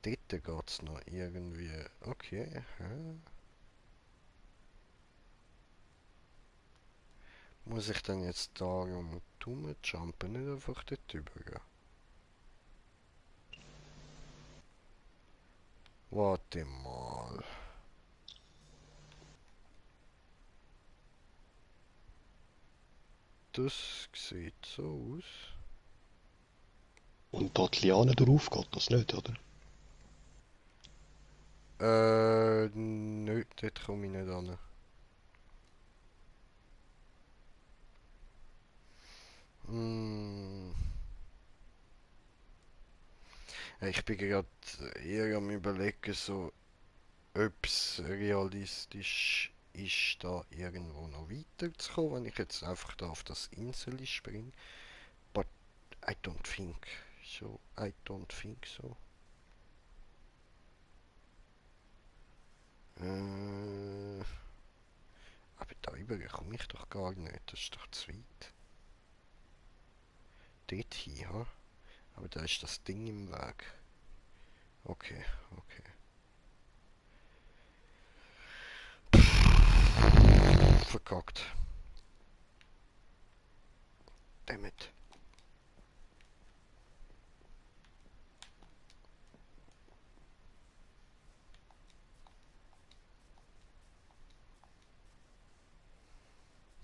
Dort geht es noch irgendwie... Okay. Hä? Muss ich dann jetzt darum jumpen, nicht einfach dort übergehen? Warte mal. Das sieht so aus. Und da die Liane drauf geht das nicht, oder? Nö, dort komme ich nicht an. Hm. Ich bin gerade eher am überlegen, so, ob es realistisch ist, da irgendwo noch weiterzukommen, wenn ich jetzt einfach da auf das Insel springe. But I don't think so. I don't think so. Aber darüber komme ich doch gar nicht. Das ist doch zu weit. Dort hin, ha? Aber da ist das Ding im Weg. Okay. Verkackt. Dammit.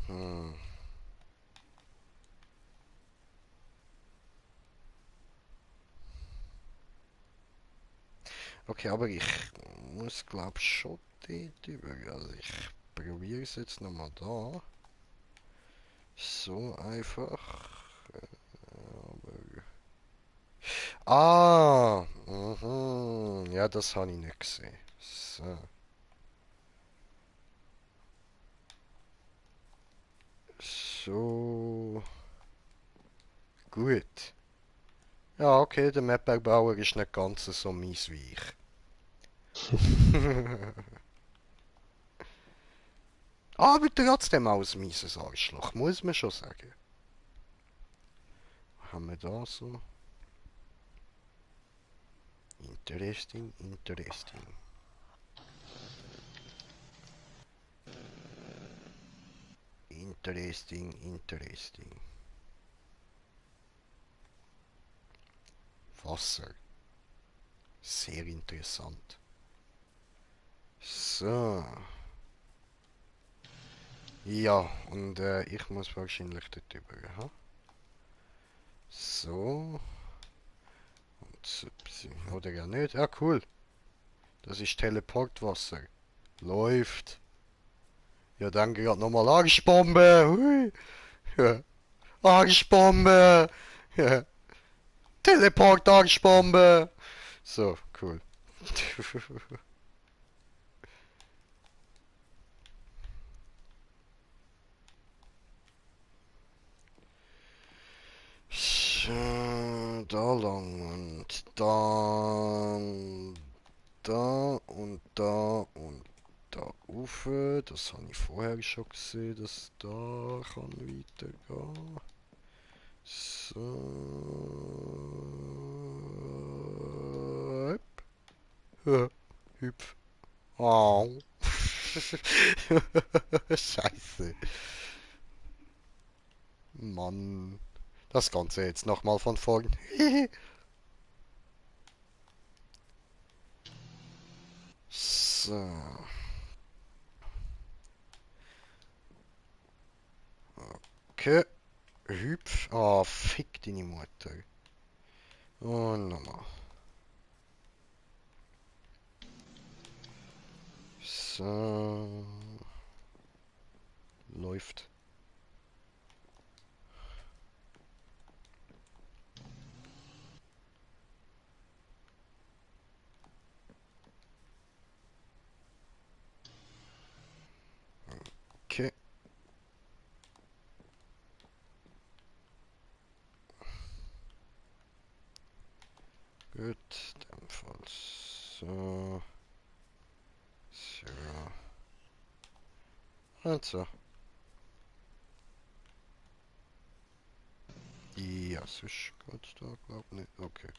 Hm. Okay, aber ich muss glaube schon dort über. Also ich probiere es jetzt nochmal da. So einfach. Aber... Ah! Mhm. Ja, das habe ich nicht gesehen. So. So. Gut. Ja, okay, der Mapbergbauer ist nicht ganz so mies wie ich. Aber trotzdem auch ein mieses Arschloch, muss man schon sagen. Was haben wir da so? Interesting. Interesting. Wasser. Sehr interessant. So. Ja, und ich muss wahrscheinlich dort drüber, ha? So. Und so. Oder ja nicht? Ja, cool. Das ist Teleportwasser. Läuft. Ja, dann gerade nochmal Arschbombe. Hui. Ja. Arschbombe. Ja. Teleport-Arschbombe. So, cool. So, da lang und dann da und da und da rauf. Das habe ich vorher schon gesehen, dass da kann weitergehen. So. Ja, hüpf. Au. Scheiße. Mann. Das Ganze jetzt nochmal von vorn. So. Okay. Hüpf. Ah, fick deine Mutter. Und nochmal. So. Läuft. Okay. Gut. In dem Fall so. So. Und so. Ja, sonst geht's da, glaub nicht. Okay.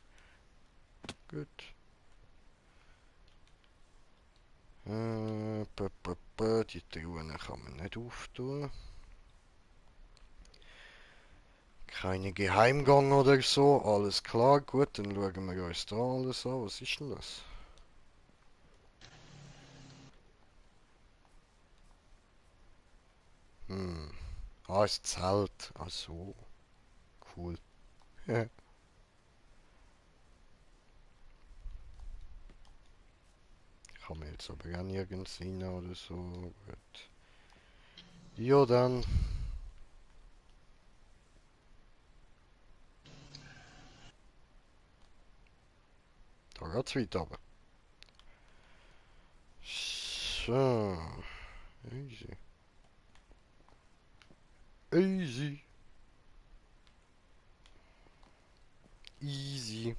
Gut. Die Truhen kann man nicht auftun. Keine Geheimgang oder so. Alles klar. Gut, dann schauen wir uns da alles an. Was ist denn das? Hm. Ah, ein Zelt. Ach so. Cool. Ja. Kann man jetzt aber auch nirgends rein oder so. Gut. Ja, dann. Da geht's weiter runter. So. Easy. Easy. Easy.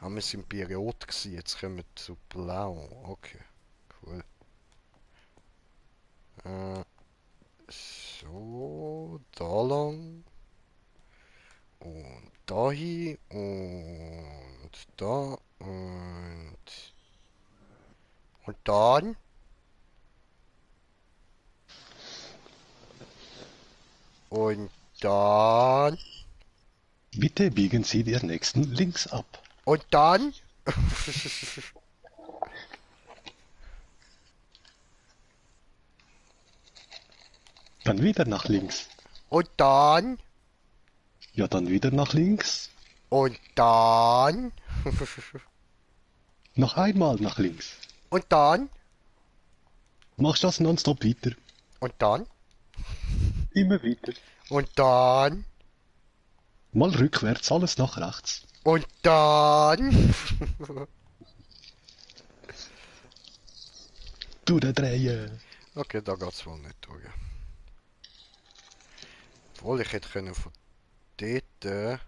Ah, wir sind bei Rot gewesen. Jetzt kommen wir zu Blau. Okay. Cool. So. Da lang. Und dahin. Und da. Und dann. Und dann. Bitte biegen Sie der nächsten links ab. Und dann. Dann wieder nach links. Und dann. Ja, dann wieder nach links. Und dann. Noch einmal nach links. Und dann. Machst das nonstop weiter. Und dann. Immer weiter. Und dann. Mal rückwärts, alles nach rechts. Und dann. Durchdrehen. Okay, da geht's wohl nicht durch. Obwohl, ich hätte können von dort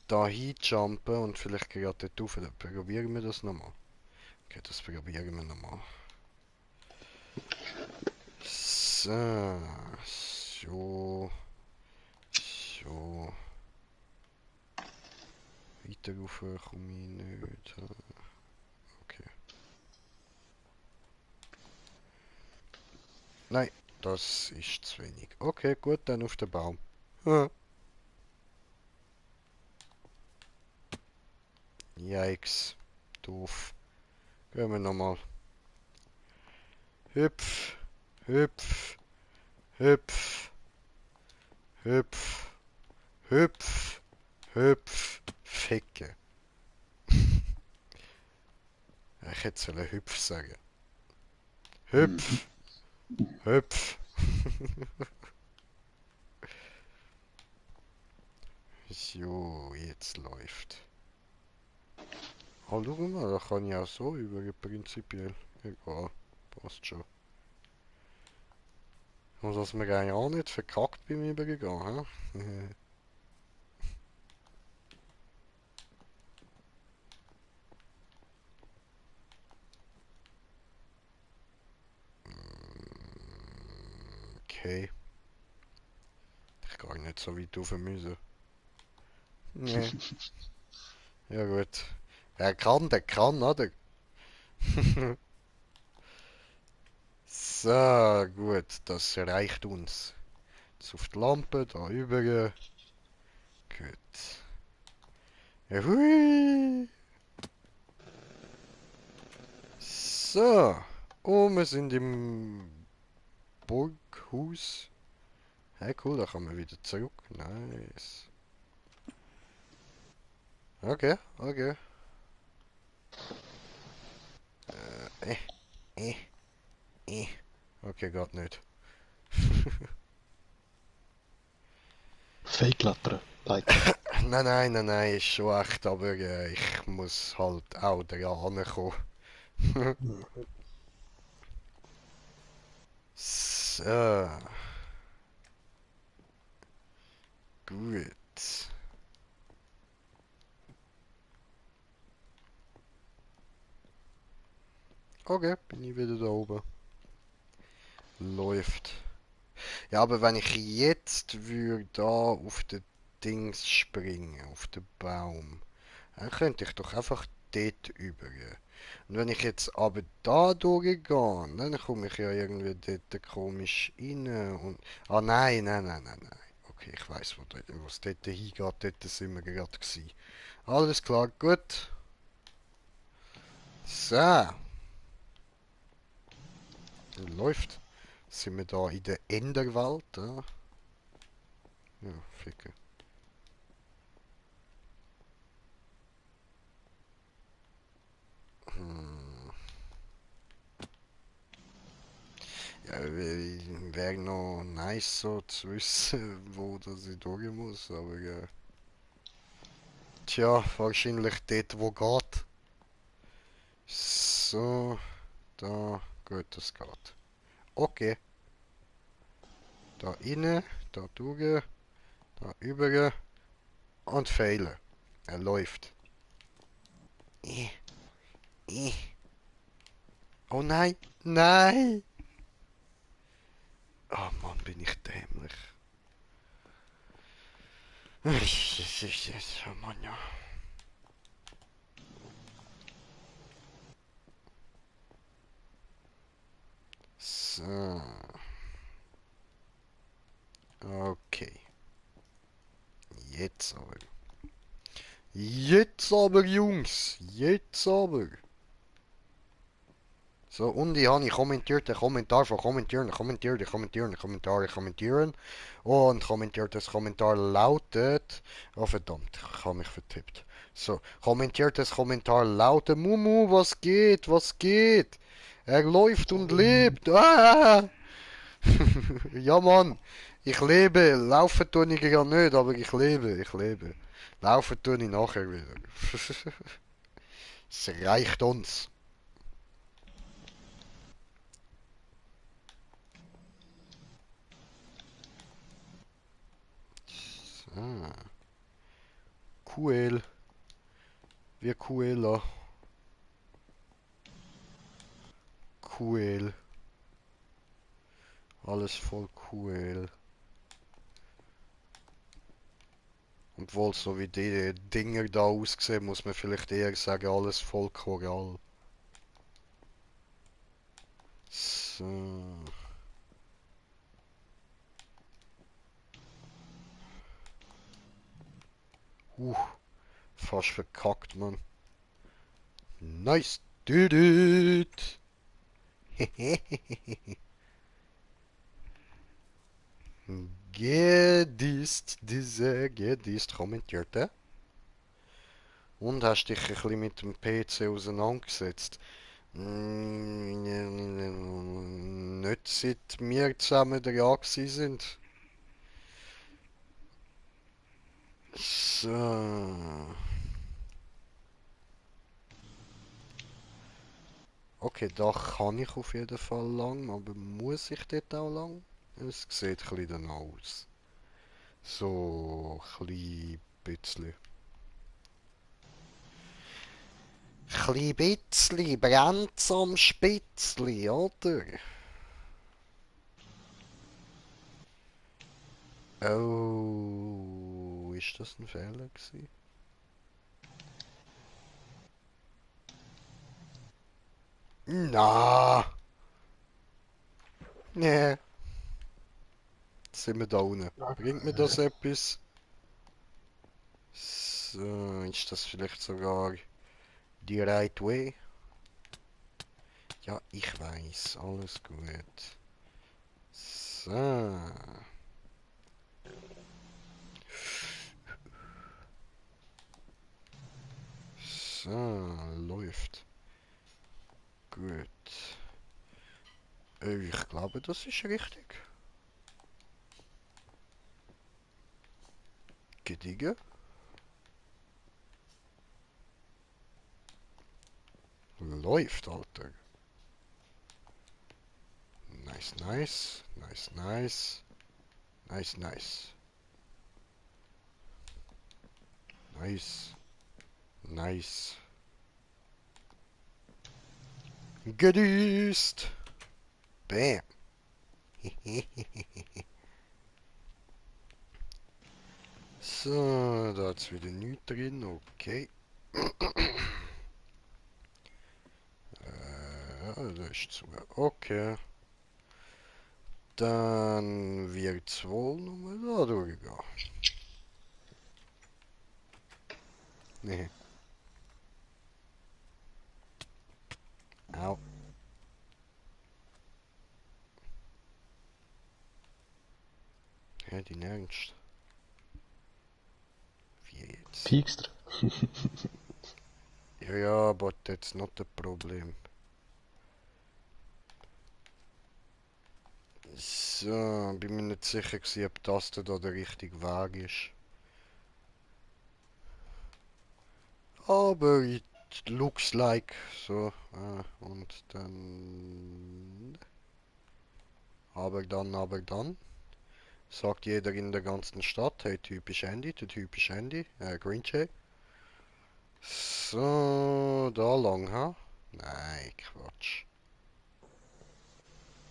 da hinjumpen und vielleicht gerade dort rauf. Dann probieren wir das nochmal. Okay, das probieren wir nochmal. So. So. So. Weiter rauf komme ich nicht. Okay. Nein, das ist zu wenig. Okay, gut, dann auf den Baum. Ja. Yikes. Doof. Gehen wir nochmal. Hüpf. Hüpf. Hüpf. Hüpf. Hüpf. Hüpf. Ficken. Ich hätte sollen Hüpf sagen. Mhm. Hüpf! Hüpf! So, jetzt läuft. Oh, schau mal, da kann ich auch so über prinzipiell. Egal, passt schon. Und dass mir eigentlich auch nicht verkackt beim Übergehen, hä? Okay. Ich gar nicht so weit rauf müssen. Nee. Ja gut. Wer kann, der kann, oder? So, gut, das reicht uns. Jetzt auf die Lampe, da über. Gut. Ja, hui. So. Oh, wir sind im Burghaus. Hey, cool, da kann man wieder zurück. Nice. Okay, okay. Äh, äh, äh. Okay, geht nicht. Fake-Klettern, Leiter. Nein, ist schon echt, aber ich muss halt auch da ankommen. Mhm. So, gut. Okay, bin ich wieder da oben. Läuft. Ja, aber wenn ich jetzt würde da auf den Dings springen, auf den Baum, dann könnte ich doch einfach dort übergehen. Und wenn ich jetzt aber da durchgehe, dann komme ich ja irgendwie dort komisch rein und... Ah nein. Okay, ich weiß, wo es dort hingeht, dort sind wir gerade gewesen. Alles klar, gut. So, läuft. Sind wir da in der Enderwelt, ja? Ja, ficke. Hm. Ja, wäre noch nice so zu wissen, wo das ich durch muss, aber tja, wahrscheinlich dort, wo geht. So, da, gut, das geht. Okay, da rein, da durch, da über und failen. Er läuft. Äh, äh. Oh nein! Oh Mann, bin ich dämlich. Oh Mann, ja. So, okay. Jetzt aber. Jetzt aber, Jungs. Jetzt aber. So, und ich habe kommentiert den Kommentar von kommentieren. Und kommentiertes Kommentar lautet... Oh verdammt, ich habe mich vertippt. So, kommentiertes Kommentar lautet... Mumu, was geht, was geht? Er läuft und lebt. Ah! Ja, Mann, ich lebe. Laufen tue ich ja nicht, aber ich lebe, ich lebe. Laufen tue ich nachher wieder. Es reicht uns. Ah, cool. Wir cooler. Cool. Alles voll cool. Obwohl, so wie die Dinger da aussehen, muss man vielleicht eher sagen, alles voll Korall. So. Uh, fast verkackt, man. Nice, did it! Gedist, diese Gedist kommentierte. Und hast dich ein bisschen mit dem PC auseinandergesetzt? Nicht seit wir zusammen dran gewesen sind. So. Okay, da kann ich auf jeden Fall lang, aber muss ich dort auch lang? Es sieht ein bisschen danach aus. So, ein bisschen. Ein bisschen brennt's am Spitzli, oder? Oh, ist das ein Fehler gewesen? Na, nee, sind wir da unten. Bringt mir das etwas? So, ist das vielleicht sogar die right way? Ja, ich weiß, alles gut. So, so, läuft. Gut. Ich glaube, das ist richtig. Gediegen. Läuft, Alter. Nice, nice. Nice, nice. Nice, nice. Nice. Nice. Gedüst. Bam. So, da ist wieder nichts drin. Okay. Das ist zu. Okay. Dann wird es wohl nochmal da durchgehen. Nee. Au. Ja, die Ernst. Wie jetzt? Piekster. Ja, but that's not the problem. So, bin mir nicht sicher gewesen, ob das da der richtige Weg ist. Aber it looks like so. Und dann. Aber dann. Sagt jeder in der ganzen Stadt, hey, typisch Andy, der typisch Andy, Green Jay. So, da lang, ha? Nein, Quatsch.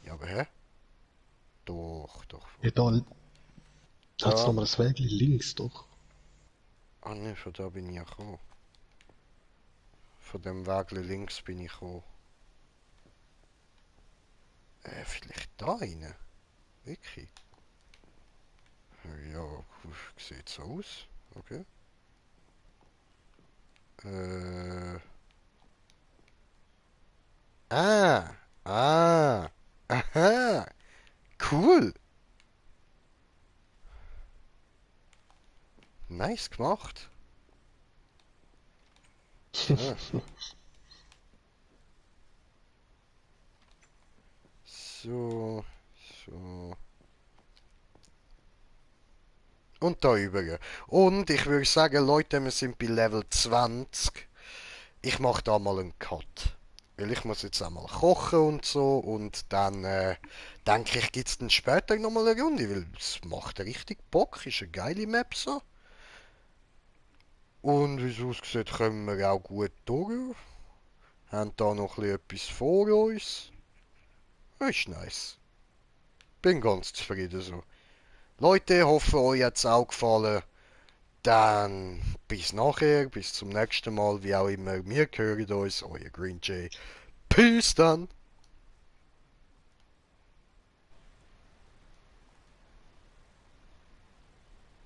Ja, aber hä? Doch. Ja, da hat's Da. nochmal ein Wägli links, doch. Ah ne, von da bin ich ja gekommen. Von dem Weg links bin ich gekommen. Vielleicht da rein? Wirklich? Ja, sieht so aus. Okay. Äh. Ah! Ah! Aha! Cool! Nice gemacht. So. So. So. Und da über. Und ich würde sagen, Leute, wir sind bei Level 20. Ich mache da mal einen Cut. Weil ich muss jetzt einmal kochen und so. Und dann denke ich, gibt es dann später nochmal eine Runde. Weil es macht richtig Bock. Ist eine geile Map so. Und wie es aussieht, kommen wir auch gut durch. Haben da noch etwas vor uns. Ist nice. Bin ganz zufrieden so. Leute, hoffe euch hat es auch gefallen. Dann bis nachher, bis zum nächsten Mal, wie auch immer. Wir hören uns, euer Green Jay. Peace dann!